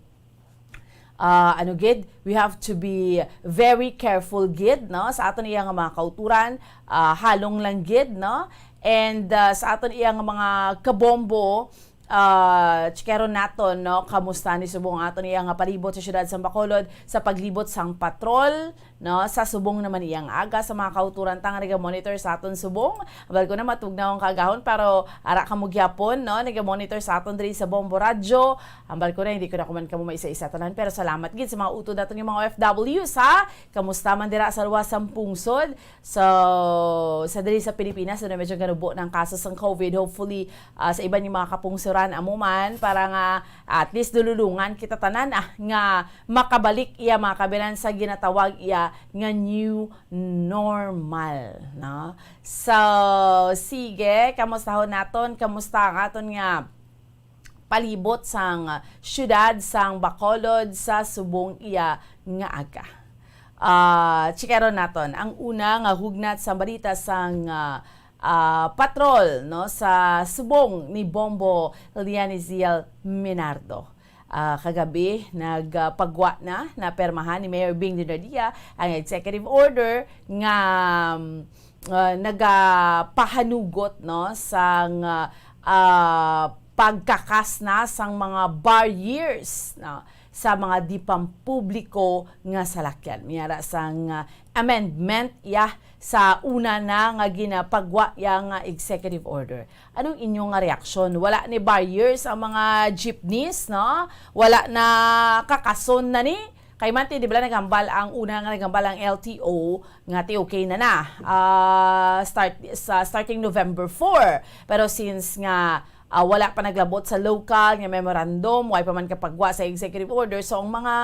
ah, ano gid, we have to be very careful gid, no? Sa aton iya nga mga kauturan, ah, halong lang gid, no? And, ah, sa aton iya nga mga kabombo, ah, checkeron naton, no? Kamusta ni subong aton iya nga palibot sa siyudad sang Bacolod sa paglibot sang patrol, no? Sa subong naman iya nga aga sa mga kauturan ta nga naga-monitor sa aton subong. Ambal ko na matugnaw ang kagahon, pero ara kamo gyapon, no? Naga-monitor sa aton diri sa Bombo Radyo. Ambal ko na, hindi ko na kuman kamo maisa-isa tanan, pero salamat gid sa mga utod naton nga mga O F W, sa kamusta man dira sa luwas sang pungsod. So, sa diri sa Pilipinas, ano, medyo ganubo ng kaso sang COVID. Hopefully, ah, sa iban yung mga kapungsuran, amo man, para nga at least dululungan kita tanan, ah, nga makabalik iya mga kabilan sa ginatawag iya nga new normal, no? So, sige, kamustahon naton, kamusta ang aton nga palibot sang, ah, siyudad sang Bacolod sa subong iya nga aga. Ah, checkeron naton ang una nga hugnat sang balita sang, ah, ah, patrol, no, sa subong ni Bombo Lianiziel Minardo. Ah, kagabi, nagpagwa na, napermahan ni Mayor Bing Dinardia ang executive order nga, um, ah, nagapahanugot, no, sang, ah, ah, pagkakas na sang mga barriers, no, sa mga di pampubliko nga salakyan. May ara sang, ah, amendment, ya, sa una na nga ginapagwa ya nga executive order. Anong inyo nga reaksyon? Wala ni barriers ang mga jeepneys, no? Wala na kakason na ni? Kay man ti, di ba, naghambal ang una nga naghambal ang L T O nga ti okay na na. Ah, start, sa starting November four. Pero since nga, ah, wala pa naglabot sa local nga memorandum, way pa man kapagwa sa executive order. So, ang mga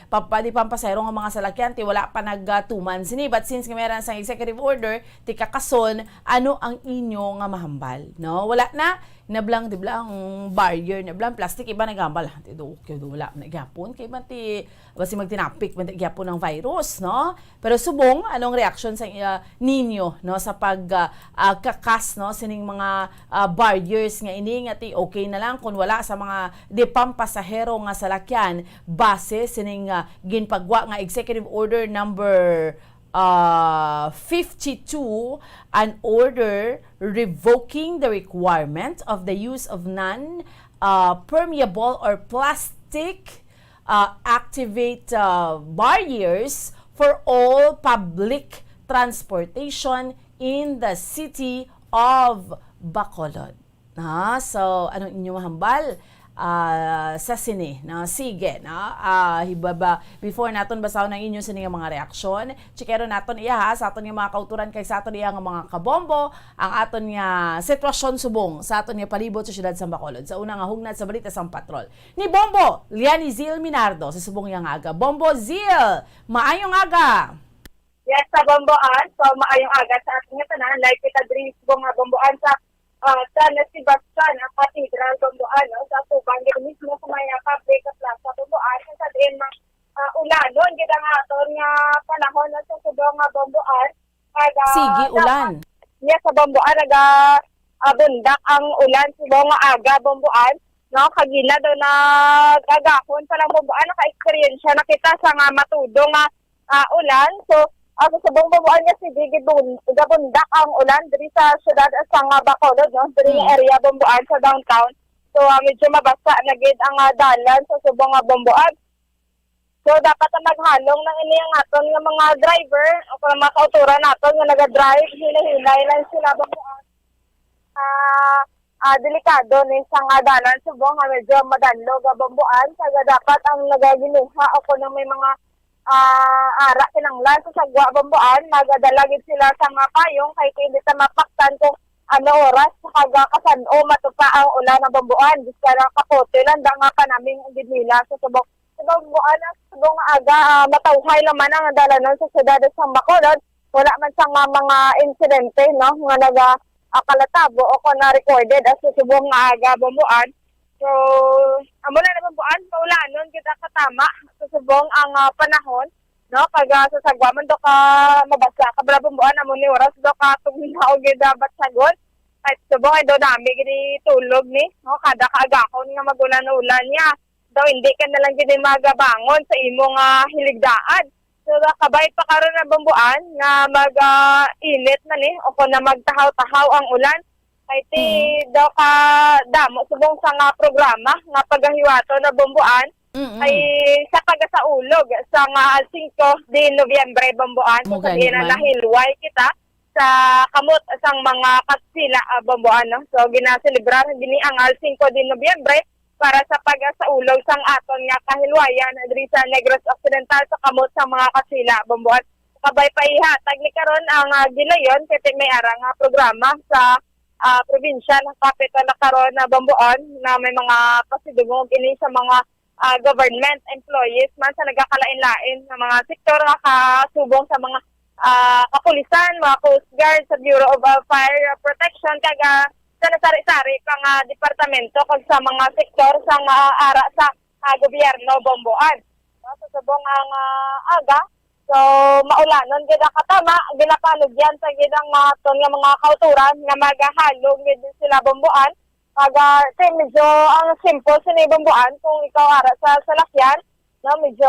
papa-, di pampasahero nga mga salakyan, ti wala pa nagatuman sini. But since nga meron sang executive order, ti kakason, ano ang inyo nga mahambal, no? Wala na, nablang, di bla, ang barrier, nablang plastic, iba naghambal, "Ah, ti do, okay, do, wala na gyapon." Kay man ti, basi magtinapik man ti gyapon ang virus, no? Pero subong, anong reaksyon sa, ah, ninyo, no, sa pag, ah, ah, kakas, no, sining mga, ah, barriers nga ini, nga ti okay na lang kung wala sa mga di pampasahero nga salakyan base sining, ah, ginpagwa nga Executive Order number, ah, fifty-two, an order revoking the requirement of the use of non, ah, permeable or plastic, ah, activate, ah, barriers for all public transportation in the city of Bacolod. Na, so, anong inyong mahambal, ah, sa sini, no? Sige, no? Ah, hibaba, before naton basahon ang inyo sini nga mga reaksyon, checkeron naton iya, ha, sa aton nga mga kauturan kag sa aton iya nga mga kabombo, ang aton nga sitwasyon subong sa aton nga palibot sa siyudad sa Bacolod. Sa una nga hugnat sa balita sang patrol ni Bombo Lianizil Minardo sa subong iya nga aga. Bombo Zil, maayong aga! Yes, sa Bomboan. So, maayong aga sa ating nga tanan. Live kita diri sa subong nga Bomboan sa, ah, San Sebastian, ang Cathedral, Bomboan, no? Sa tubang diri mismo sa may, ah, public plaza, Bomboan. Sa Din, ah, ulanon gid ang aton nga panahon, no, sa subong nga Bomboan. Kag, ah, Sige, dapat ulan. Niya sa Bomboan, naga, ah, bundak ang ulan subong nga aga, Bomboan, no? Kagina daw nag-agahon pa lang Bomboan, naka-eksperyensya na kita sa nga matudo nga, ah, ulan. So, ah, sa subong Bomboan nga sige, gibun-, gabundak ang ulan diri sa siyudad sa nga Bacolod, no? Diri nga Mm. area, Bomboan, sa downtown. So, ah, medyo mabasa na gid ang, ah, dalan sa subong nga Bomboan. So, dapat ang maghalong na ini ang aton nga mga driver o kung mga kauturan naton nga naga-drive, hinay-hinay lang sila, Bomboan. Ah, ah, delikado ni sa nga dalan subong nga medyo madanlog nga Bomboan, kaya dapat ang nagaginuha o kung may mga, ah, ara kinanglan sa sagwa, Bomboan, magadala gid sila sa mga payong kay hindi ta mapaktan kung ano oras kag kasan-o matupa ang ulan nga Bomboan. Bisan lang kapote lang da nga panaming gid nila sa subong Sa Bomboan, sa subong nga aga, ah, matawhay naman ang dalanon sa siyudad sa Bacolod. Wala man sa nga mga insidente, no, nga naga, ah, kalatabo o kung na-recorded as sa subong nga aga, Bomboan. So, amo na na, Bomboan, maulanon kita katama sa subong ang, ah, panahon, no? Kag, ah, sa sagwa man do ka mabasa ka bala, Bomboan, amo ni oras do ka tugnaw gid, ah, batyagon. Kahit subong ay do nami gini tulog ni, no? Kada kaagahon nga magulan-ulan niya. Daw hindi ka na lang gid magabangon sa imo nga hiligdaan. So, kabay pa karon na, Bomboan, nga mag, ah, init man, eh, o kung na magtahaw-tahaw ang ulan. Kay ti Mm. daw ka damo subong sa nga programa nga pagahiwato na, Bomboan, Mm-mm. ay sa pagasaulog sa nga alas singko de Nobyembre, Bomboan. Mo So, gani sabihin na man. Nahilway kita sa kamot sang mga Katsila, ah, Bomboan, no? So, ginaselebrar gini ang alas singko de Nobyembre para sa pagasaulog sang aton nga kahilwayan diri sa Negros Occidental sa kamot sang mga Katsila, Bomboan. Kabay pa ihatag ni karon ang, ah, gilayon kay may ara nga programa sa, ah, provincial capital na karon na Bomboan na may mga pasidungog ini sa mga ah, government employees man sa nagakalain-lain nga mga sektor nga kasubong sa mga, ah, kapulisan, mga Coast Guard, sa Bureau of, ah, Fire Protection, kag, ah, sa nasari-sari pa nga departamento kag sa mga sektor sa nga ara sa, ah, gobyerno, Bomboan. Sa subong ang, ah, aga, so maulanon gid ang katama, ginapanugyan sa gid ang, ah, aton nga mga kauturan nga magahalong gid sila, Bomboan, Aga, kay medyo ang simple sini, Bomboan, kung ikaw ara sa salakyan, no, medyo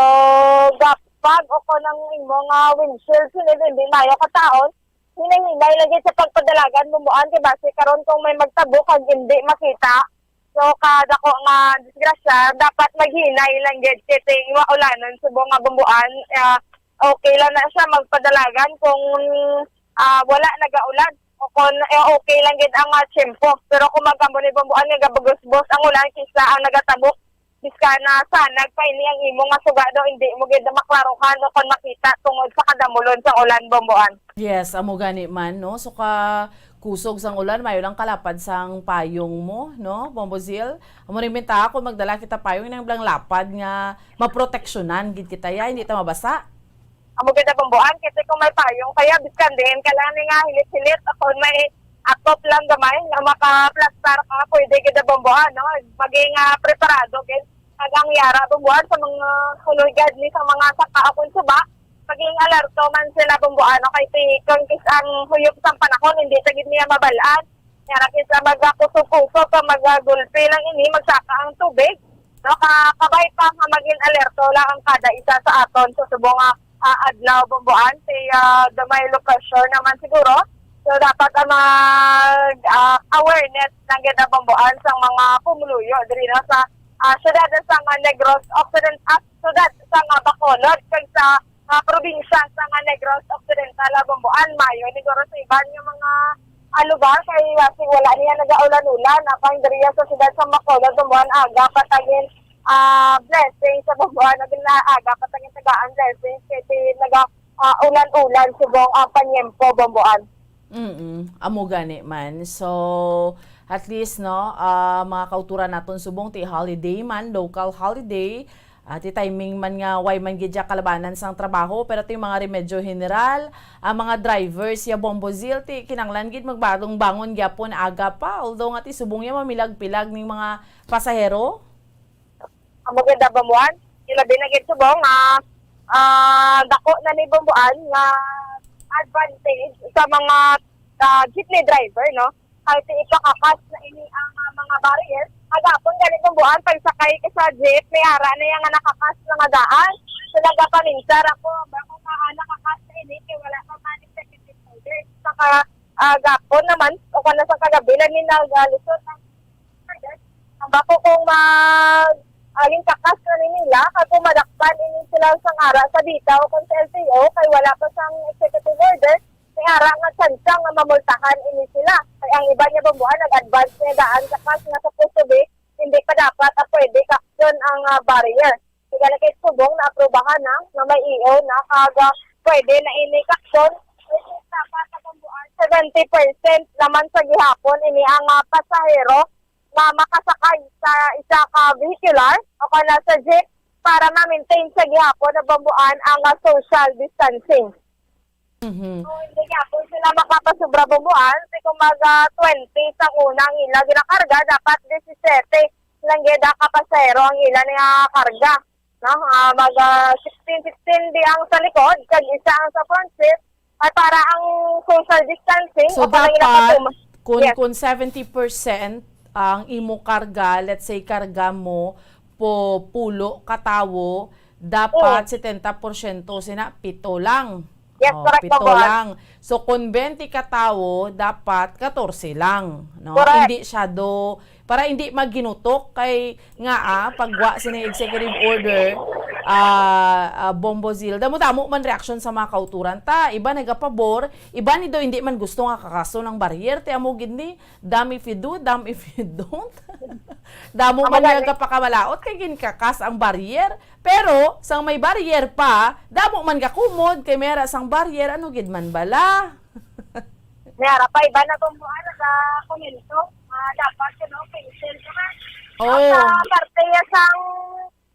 gapag o kung ang imo nga windshield sini hindi maayo kataon, hinay-hinay lang gid sa pagpadalagan, Bomboan, kay basi karon kung may magtabo kag hindi makita, so kadako nga disgrasya, dapat maghinay lang gid kay ting maulanon subong nga, Bomboan, ah, okay lang na siya magpadalagan kung, ah, wala nagaulan. O kon, eh, okay lang gid ang, ah, tiyempo. Pero kung magkambo ni Bomboan nga gabugos-bos ang ulan, kisa ang nagatabok, bisan na sanag pa ini ang imo nga suga daw, hindi mo gid maklaruhan o kon makita tungod sa kadamulon sang ulan, Bomboan. Yes, amo gani man, no? So, ka kusog sang ulan, mayo lang kalapad sang payong mo, no, Bombo Zil? Amo rin minta, kung magdala kita payong, nang blang lapad nga maproteksyonan gid kita, ya, hindi ta mabasa. Amo gid na, Bomboan, kasi kung may payong kaya, biskan diin ka lang ni nga hilit-hilit, o kung may akop lang gamay nga makaplastar ka, pwede gid na, Bomboan, no? Maging, ah, preparado gid. Kag ang yara, Bomboan, sa mga kulog gid ni sa mga saka o kung suba, maging alerto man sila, Bomboan, no? Kay ti-, kung kis ang huyop sang panahon, hindi ta gid niya mabalaan. Yara kis ang magakusog-kusog, kag magagulpi lang ini, magsaka ang tubig. No, ka-, kabay pa nga maging alerto lang ang kada isa sa aton sa subong nga, ah, adlaw, Bomboan. Kay, ah, gamay low pressure naman siguro. So, dapat ang mag, ah, awareness lang gid ang, Bomboan, sa mga pumuluyo diri na sa, ah, siyudad sa nga Negros Occident-, ah, siyudad sa nga Bacolod, kag sa, ah, probinsya sa nga Negros Occidental, ah, Bomboan. Mayo ni guro sa iban nga mga, ah, lugar kay, ah, si-, wala niya nagaulan-ulan. Apang diriya sa siyudad sa Bacolod, Bomboan, aga pa tagin, ah, blessing sa Bomboan, naging na aga pa tagin tagaan blessing kay ti-, naga, ah, ulan-ulan subong ang panyempo, Bomboan. Mm, amo gani man. So, at least, no, ah, mga kauturan naton subong ti holiday man, local holiday, ah, ti timing man nga way man gid siya kalabanan sang trabaho, pero ti mga remedyo general, ang mga drivers ya, Bombo Zil, ti kinanglan gid magbangon-bangon gyapon aga pa, although nga ti subong ya mamilag-pilag ning mga pasahero. Amo gid na, Bomboan. Labi na gid subong nga, ah, dako na ni Bambuan nga advantage sa mga, ah, jeepney driver, no? Kay ti ipakakas na ini ang, ah, mga barrier. Kagapon gani Bambuan, pagsakay ka sa jeep, may ara na yang nakakas na nga daan. So, nagapaminsar ako, bako nga, ah, nakakas na ini, kay wala pa man executive order. Saka, ah, gapon naman, o kana sa kagabi, lang ni nag, ah, lusot ang Ang bako kung mag, ah, ginkakas na ni nila, kag kung madakpan ini sila sang ara sa bita o kung sa L T O, kay wala pa sang executive order, may ara nga tsansa nga mamultahan ini sila. Kay ang iban nga Bambuan nag-advance nga daan kakas nga supposed to be, hindi pa dapat, ah, pwede kakson ang, ah, barrier. Kay gani kay subong naaprubahan na nga may E O na, kag, ah, pwede na ini kakson. Which is dapat sa Bambuan, seventy percent naman sa gihapon ini ang, ah, pasahero nga makasakay sa isa ka vehicular o kana sa jeep para ma-maintain sa gihapon na Bambuan ang, ah, social distancing. Mhm. So, hindi gihapon sila makapasubra Bambuan, si kumbaga twenty sa unang ila ginakarga, dapat disisete lang gid ang kapasahero ang ila nga karga, no? Ah, mag, ah, sixteen, sixteen di ang sa likod, kag isa ang sa front seat, ay para ang social distancing. So, o kung dapat, ginapatuma-, kung, yes, kung seventy percent ang imo karga, let's say, karga mo po pulo ka tawo, dapat, mm, setenta porsyento sina pito lang. Yes, oh, correct, pito Bambuan, lang. So, kung twenty ka tawo, dapat katorse lang, no? Correct. Hindi siya do, para hindi maginutok kay nga, ah, pagwa sini executive order, ah, ah, Bombo Zil. Damo-damo man reaksyon sa mga kauturan ta. Iba nagapabor, iba ni do hindi man gusto nga kakason ang barrier. Ti amo gid ni, damn if you do, damn if you don't. Damo man nga nagapakabalaod kay ginkakas ang barrier. Pero sang may barrier pa, damo man gakumod kay may ara sang barrier, ano gid man bala? May ara pa iba na Bambuan nagakomento. Ah, dapat, you know, cancel naman. Oh. Sa parte ya sang,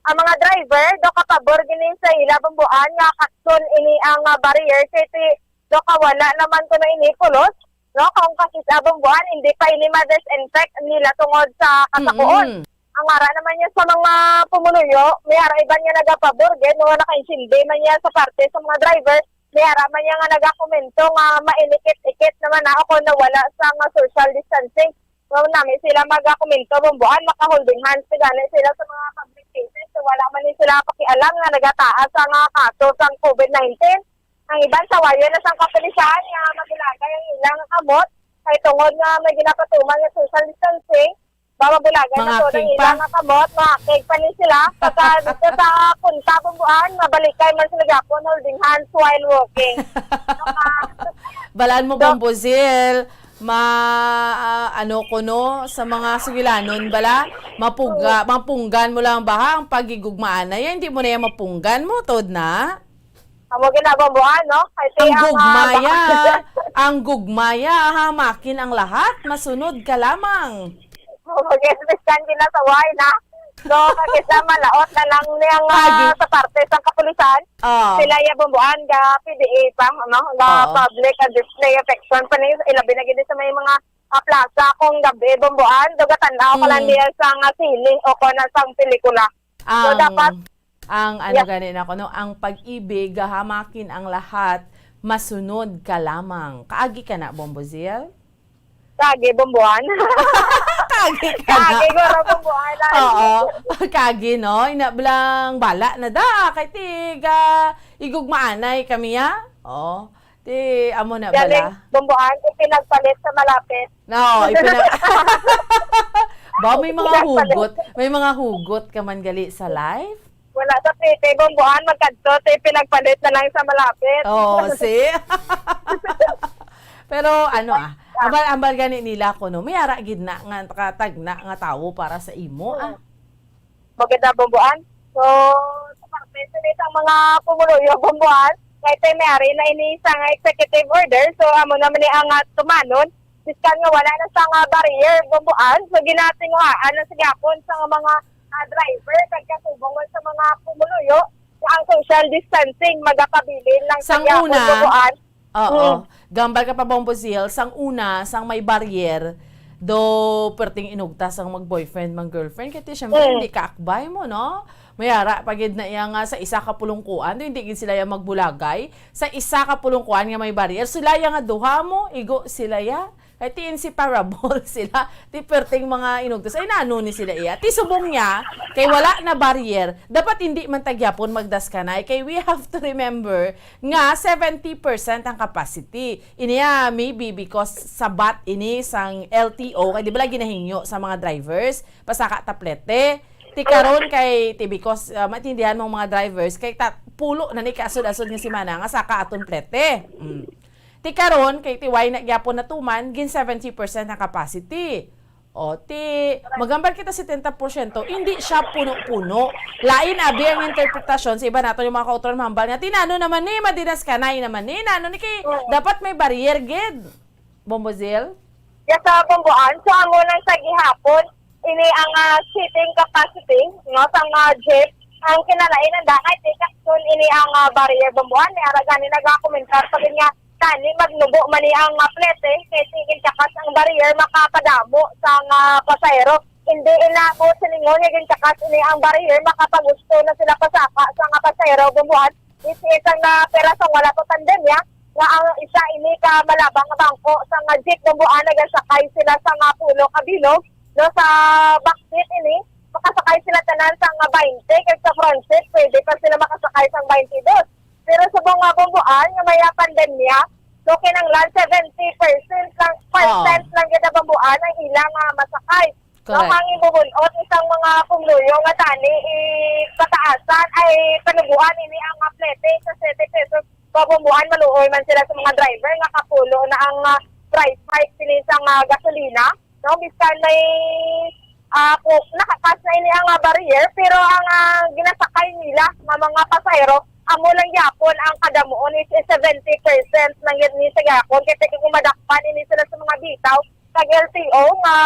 ang mga driver, do kapabor gini sa ila Bambuan nga kakson ini ang, ah, barrier kay ti do kawala naman kuno ini pulos, no? Kung kakis-a Bambuan, hindi pa ini ma-disinfect nila tungod sa kasakuon. Mm-mm. Ang ara naman niya sa mga pumuluyo, may ara iban nga nagapabor gid, no, nakaintindi man niya sa parte sa mga driver, may ara man niya nga nagakomento nga mainikit-ikit naman na ako na wala sa nga social distancing. So, nami sila magakomento, Bambuan, maka-holding hands gani sila sa mga public places. So, wala man ni sila pakialam nga nagataas ang, ah, kaso sang COVID nineteen. Ang iban sawayan na sang kapulisan nga mabulagay ang ilang kamot kay tungod nga may ginapatuman nga social distancing, ba mabulagay na to ang ilang kamot, mangakig pa ni sila. Pagka dito sa punta, Bambuan, mabalikay man sila gyapon, holding hands while walking. Balaan mo, Doc Bombozil, ma, ah, ano ko, no, sa mga sugilanon bala, mapuga-, mapunggan mo lang baha ang pagigugmaan na yan, hindi mo na yan mapunggan mo, tod na? Amo ginabambuan, no? Kay ang, ah, gugmaya, ang gugmaya, hamakin ang lahat, masunod ka lamang. Mag-express kan ginasaway na. So, kag isa, malaot na lang niyang, ah, sa parte sang kapulisan. Ah. Sila ya bambuan ga P D A pa, no? Ga public, ah, display affection pa ni, ilabi na gid sa may mga, ah, plaza kung gabi bambuan, do gatan-aw ka lang diya sa nga sine o kung sa pelikula. So, dapat ang ano gani na kuno, ang pag-ibig, gahamakin ang lahat, masunod ka lamang. Kaagi ka na, Bombozil? Kaagi, Bomboan. Kaagi ka na. Kaagi, guro, Bomboan. Oo. Kaagi, no? Ina blang bala na da. Kay tiga, igugmaanay kami, ha? Oo. Ti, amo na bala. Bomboan, ipinagpalit sa malapit. No, ipinag-, ba, may mga hugot. May mga hugot ka man gali sa life? Wala sa P T, Bomboan, magkadto, ti, pinagpalit na lang sa malapit. Oo, see? Pero, ano, ah, ambal-ambal gani nila ko, no? May ara gid na nga katagna nga tawo para sa imo, ah. Maganda, Bomboan. So, sa parte sa isang mga pumuluyo, Bomboan, kay tay may ari na ini sa nga executive order. So, amo naman ni ang, ah, tumanon. Biskan nga wala na sa nga barrier, Bomboan. So, ginatinguhaan na sa gyapon sa nga mga, ah, driver, kag kasubong man sa mga pumuluyo, sa ang social distancing, magapabilin lang sa gyapon, Bomboan. Oo. Gambal ka pa, Bombo Zil, sang una, sang may barrier, Do perting inugtas ang mag-boyfriend, mag-girlfriend, kay ti, syempre, Mm. hindi ka akbay mo, no? Mayara pa gid na iya nga sa isa ka pulungkuan, do hindi gid sila iya magbulagay. Sa isa ka pulungkuan nga may barrier, sila iya nga duha mo, igo sila iya. Kay ti inseparable sila, ti perting mga inugtas. Ay, nano ni sila iya? Ti subong niya, kay wala na barrier, dapat hindi man ta gyapon magdaskanay. Kay we have to remember nga seventy percent ang capacity. Ini, ah, maybe because sabat ini sang L T O, kay di bala ginahingyo sa mga drivers, pasaka ta plete. Ti karon kay, ti because, ah, maintindihan mo ang mga drivers, kay ta, pulo na ni kaasod-asod nga semana nga saka aton plete. Mm. Ti karon kay ti way na gyapon natuman, gin seventy percent ang capacity. O, ti, maghambal kita setenta porsyento, hindi siya puno-puno. Lain abi ang interpretasyon sa iba naton yung mga kauturan mahambal nga, "Ti nano naman ni, madinaskanay naman ni, nano ni kay dapat may barrier gid." Bombozil? Yes, sa Bumbuan. So, amo lang sa gihapon, ini ang, ah, seating capacity, no, sa mga jeep. Ang kinalain ang dangay, ti karon ini ang, ah, barrier, Bumbuan. May ara gani nagakomentar pa gid nga, tani magnubo man ni ang, ah, plete, kay ti gintakas ang barrier, makapadamo sa, ah, pasahero. Hindi ina ko silingon nga gintakas ini ang barrier, makapagusto na sila pasaka sa nga pasahero, Bumbuan. This is ang, ah, pera sang wala pa pandemya, nga ang isa ini ka malabang nga bangko sa nga jeep, Bumbuan, nagasakay sila sa nga pulo ka bilog, no, sa back seat ini, makasakay sila tanan sa nga baynte, kag sa front seat, pwede pa sila makasakay sa baynte dos. Pero subong nga, Bumbuan, nga may pandemya, so kinahanglan seventy percent lang, Oo. percent lang gid, Bumbuan, ang ilang, ah, masakay. Correct. Ang ibubun-ot isang mga pumuluyo nga tani ipataasan ay panuboan ini ang, ah, plete sa sete pesos. Pabumbuan, maluoy man sila sa mga driver nga kapulo na ang, ah, price hike sini sa, ah, gasolina. No, bisan may, ah, ku-, nakakas na ini ang, ah, barrier, pero ang, ah, ginasakay nila nga mga pasahero, amo lang gyapon ang kadamuon is seventy percent lang gid ni sa gyapon. Kay pwede kung madakpan ini sila sa mga bitaw, kag L T O nga,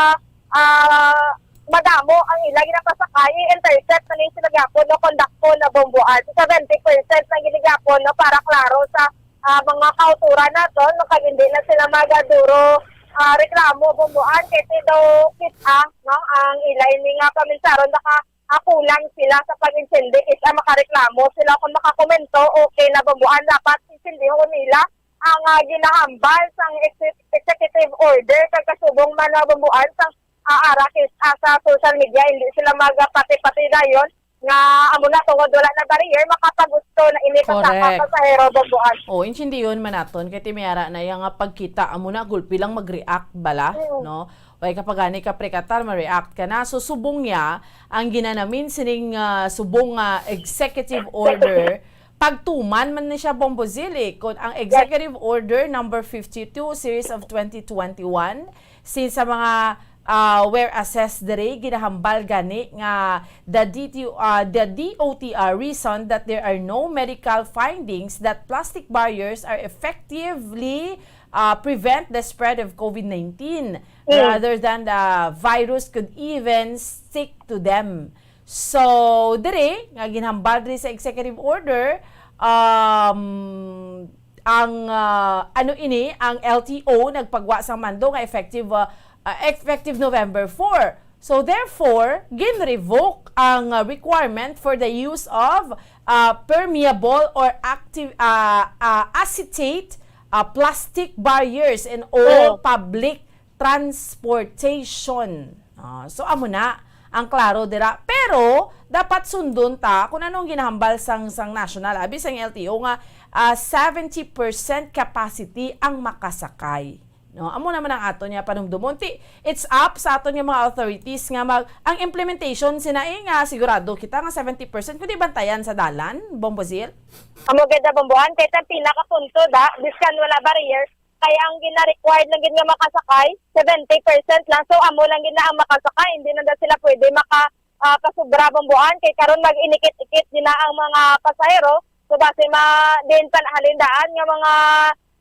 ah, madamo ang ila ginapasakay, i-intercept na ni sila gyapon, no, kondakto na, Bumbuan. Seventy percent na gid gyapon, no, para klaro sa, ah, mga kauturan naton, no, kag hindi na sila magaduro, ah, reklamo, Bumbuan, kay ti daw kit-a, no, ang ila ini nga paminsaron, baka, ah, kulang sila sa pag-intindi, kit-a makareklamo sila, kung makakomento, okay na, Bumbuan, dapat intindihon nila ang, ah, ginahambal sang exe-, executive order, kag kasubong man na, Bumbuan, sang, ah, ara kis-, ah, sa social media, hindi sila magapati-pati dayon nga amo na, tungod wala na barrier, makapagusto na ini ka sa Correct. pasahero, Bumbuan. O, intindiyon man naton, kay ti may ara na iya nga pagkita, amo na, gulpi lang mag-react bala, Mm. no? Way ka pa gani ka prekatar, ma-react ka na. So, subong niya, ang ginanamin sining, ah, subong nga executive order, pagtuman man ni siya, Bombo Zil, eh. Kung ang Yes. Executive Order number fifty-two, series of twenty twenty-one, since sa mga, ah, were assessed diri, ginahambal gani nga the D T O, ah, the D O T R reasoned that there are no medical findings that plastic barriers are effectively, ah, prevent the spread of COVID nineteen, Mm. rather than the virus could even stick to them. So, diri, nga ginhambal diri sa executive order, um, ang, ah, ano ini, ang L T O nagpagwa sang mando nga effective, ah, ah, effective November four. So, therefore, gin-revoke ang, ah, requirement for the use of, ah, permeable or active, ah, ah, acetate, ah, plastic barriers in all Oo. public transportation. Ah, so, amo na ang klaro dira. Pero, dapat sundon ta kung anong ginahambal sang, sang national, abi sang L T O nga, ah, seventy percent capacity ang makasakay. No, amo naman ang aton nga panumdumon. Ti, it's up sa aton nga mga authorities nga mag, ang implementation sina, eh, nga sigurado kita nga seventy percent, kundi bantayan sa dalan, Bombo Zil? Amo gid na, Bomboan, kay ang pinakapunto da, biskan wala barrier, kay ang gina-required lang gid nga makasakay, seventy percent lang. So, amo lang gid na ang makasakay, hindi na daw sila pwede maka, ah, pasubra, Bomboan, kay karon mag-inikit-ikit din na ang mga pasahero. So, base ma-, din pa halin daan nga mga,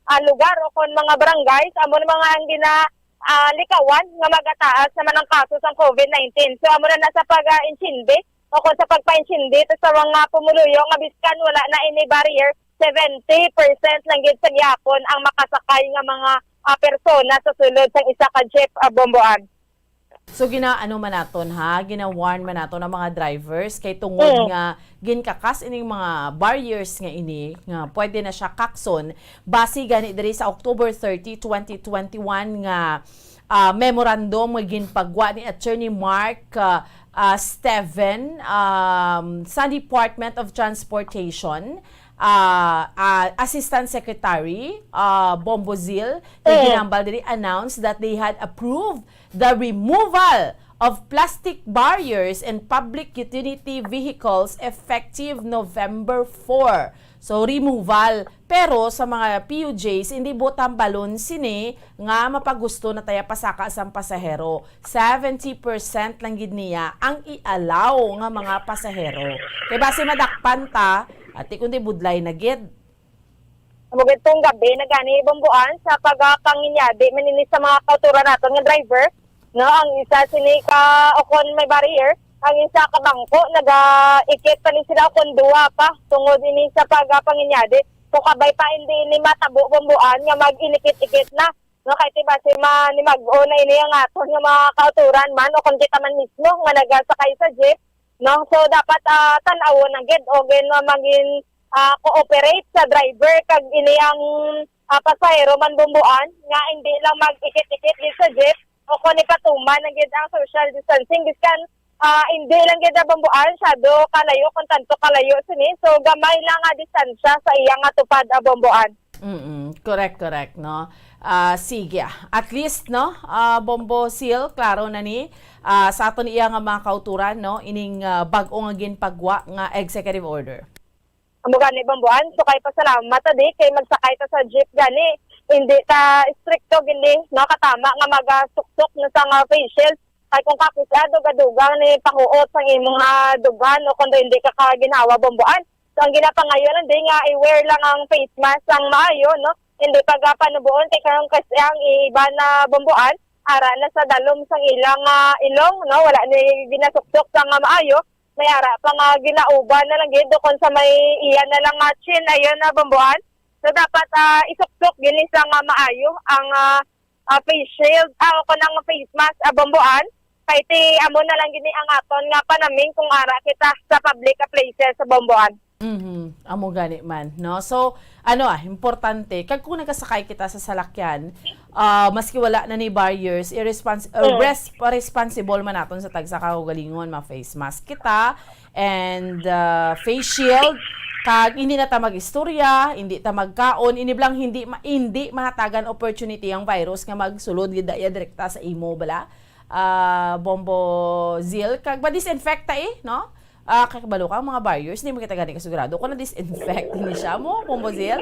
ah, lugar o kon mga barangays, amo na mga ang gina-, ah, likawan nga magataas naman ang kaso sang COVID nineteen. So, amo na na sa pag-, ah, intindi o kon sa pagpaintindi to sa mga pumuluyo nga biskan wala na ini barrier, seventy percent lang gid sa gihapon ang makasakay nga mga ah, persona sa sulod sang isa ka jeep, ah, Bomboan. So, gina-, ano man naton, ha? Gina-warn man naton ang mga drivers kay tungod Mm. nga ginkakas ining mga barriers nga ini nga pwede na siya kakson base gani diri sa October thirty, twenty twenty-one nga, ah, memorandum nga ginpagwa ni Attorney Mark, ah, ah, Steven, um, sa Department of Transportation, ah, ah, Assistant Secretary, ah, Bombo Zil, kay Mm. ginambal diri, announced that they had approved the removal of plastic barriers in public utility vehicles effective November four. So, removal. Pero sa mga P U Js, hindi buot tambalon sini nga mapagusto na taya pasaka sang pasahero. Seventy percent lang gid niya ang i-allow nga mga pasahero. Kay basi madakpan ta, ati kundi budlay na gid. Amo gid tong gabi na gani, Bomboan, sa pagapanginyadi man ini sa mga kauturan naton nga driver, no? Ang isa sini ka, o kon may barrier, ang isa ka bangko, naga-ikit pa ni sila o kon duha pa, tungod ini sa pagapanginyadi. Kung kabay pa, hindi ini matabo, Bomboan, nga mag-inikit-ikit na, no? Kay ti basi manimag-o na ini ang aton nga mga kauturan man, o kon kita man mismo nga nagasakay sa jeep, no? So, dapat, ah, tan-awon na gid, o gin-, magin-, ah, cooperate sa driver kag ini ang, ah, pasahero man, Bomboan, nga hindi lang mag-ikit-ikit gid sa jeep o kon ipatuman na gid ang social distancing, biskan, ah, hindi lang gid na, Bomboan, masyado kalayo, kon tanto kalayo sini. So, gamay lang nga distansya sa iya nga tupad, ah, Bomboan. Mm, correct, correct, no? Ah, sige, ah. At least, no, ah, Bombo Zil, klaro na ni, ah, sa aton iya nga mga kauturan, no, ining, ah, bag-o nga ginpagwa nga executive order. Amo gani, Bomboan, so kay pasalamat ta di kay magsakay ta sa jeep gani, hindi ta stricto gini, no, katama nga magasuksok na sa nga face shield. Kay kung kakis-a, duga-dugang ni pahuot sang imong, ah, dughan o kon hindi ka kaginhawa, Bomboan. So, ang ginapangayo lang di nga i-wear lang ang face mask ang maayo, no? Hindi pagapanuboon kay karong kasi ang iban na, Bomboan, ara na sa dalom sang ilang, ah, ilong, no? Wala ni ginasuksok sa nga maayo. May ara pa nga ginauban na lang gid, o kon sa may iya na lang nga chin, ayun na, Bomboan. So, dapat, ah, isuksok gini sa nga maayo ang, ah, ah, face shield, ah, o kon ang face mask, ah, Bomboan. Kay ti amo na lang gini ang aton nga panaming kung ara kita sa public places sa Bomboan. Mhm. Amo gani man, no? So, ano, ah, importante, kag kung nagasakay kita sa salakyan, ah, maski wala na ni barriers, irrespons-, uh, Mm. res-, responsible man naton sa tagsa ka kaugalingon, ma-face mask kita, and, uh, face shield, kag hindi na ta mag-istorya, hindi ta magkaon, ini lang hindi ma-, hindi mahatagan opportunity ang virus nga magsulod gid daya direkta sa imo, bala, ah, Bombo Zil, kag ma-disinfect ta, eh, no? Ah, kay kabalo ka, ang mga barriers, hindi mo kita gani kasigurado kung na-disinfect ni siya mo, Bombo Zil?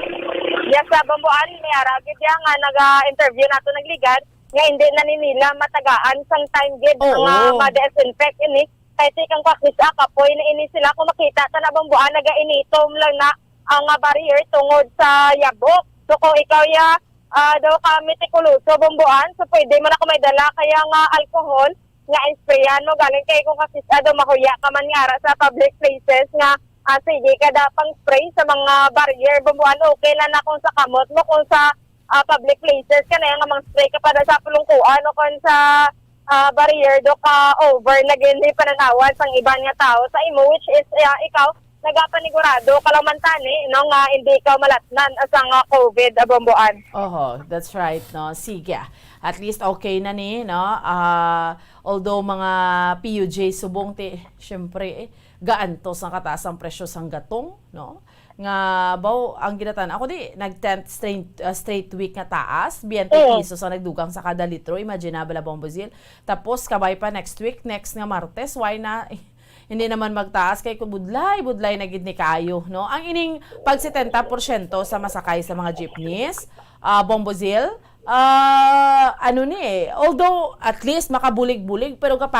Yes, sa Bomboan, may ara gid ya nga naga-interview nato nagligad, nga hindi na ni nila matagaan sang time gid Oo. nga ma-disinfect ini. Kay ti kang pakis-a, kapoy na ini sila. Kung makita ta na, Bomboan, nagainitom lang na ang, ah, barrier tungod sa yabok. So, kung ikaw ya, ah, daw ka metikuloso, Bomboan, so pwede mo na kung may dala kaya nga alcohol nga isprayan mo. Galing kay kung kakis-a daw mahuya ka man nga ara sa public places nga, ah, sige ka da pang spray sa mga barrier, Bomboan, okay na na kung sa kamot mo, kung sa ah, public places, kanay nga mang-spray ka para sa pulungkuan o kon sa, ah, barrier, do ka over na gid ni pananawan sang iban nga tawo sa imo, which is, ah, ikaw nagapanigurado ka lang man tani, no, nga hindi ikaw malatnan sang, ah, COVID, ah, Bomboan. Oho, that's right, no. Sige. At least okay na ni, no. Ah, although mga P U J subong ti, syempre, eh, gaantos ang kataas ang presyo sang gatong, no? Nga, baw, ang ginatan-, ako di, nag tenth straight, uh, straight week nga taas, twenty Mm. pesos ang nagdugang sa kada litro. Imagine na, bala, Bombo Zil. Tapos, kabay pa next week, next nga Martes, why na? Hindi naman magtaas kay kung budlay, budlay na gid ni kayo, no? Ang ining pag setenta porsyento sa masakay sa mga jeepneys, ah, Bombo Zil, ah, ano ni eh, although at least makabulig-bulig, pero kapa-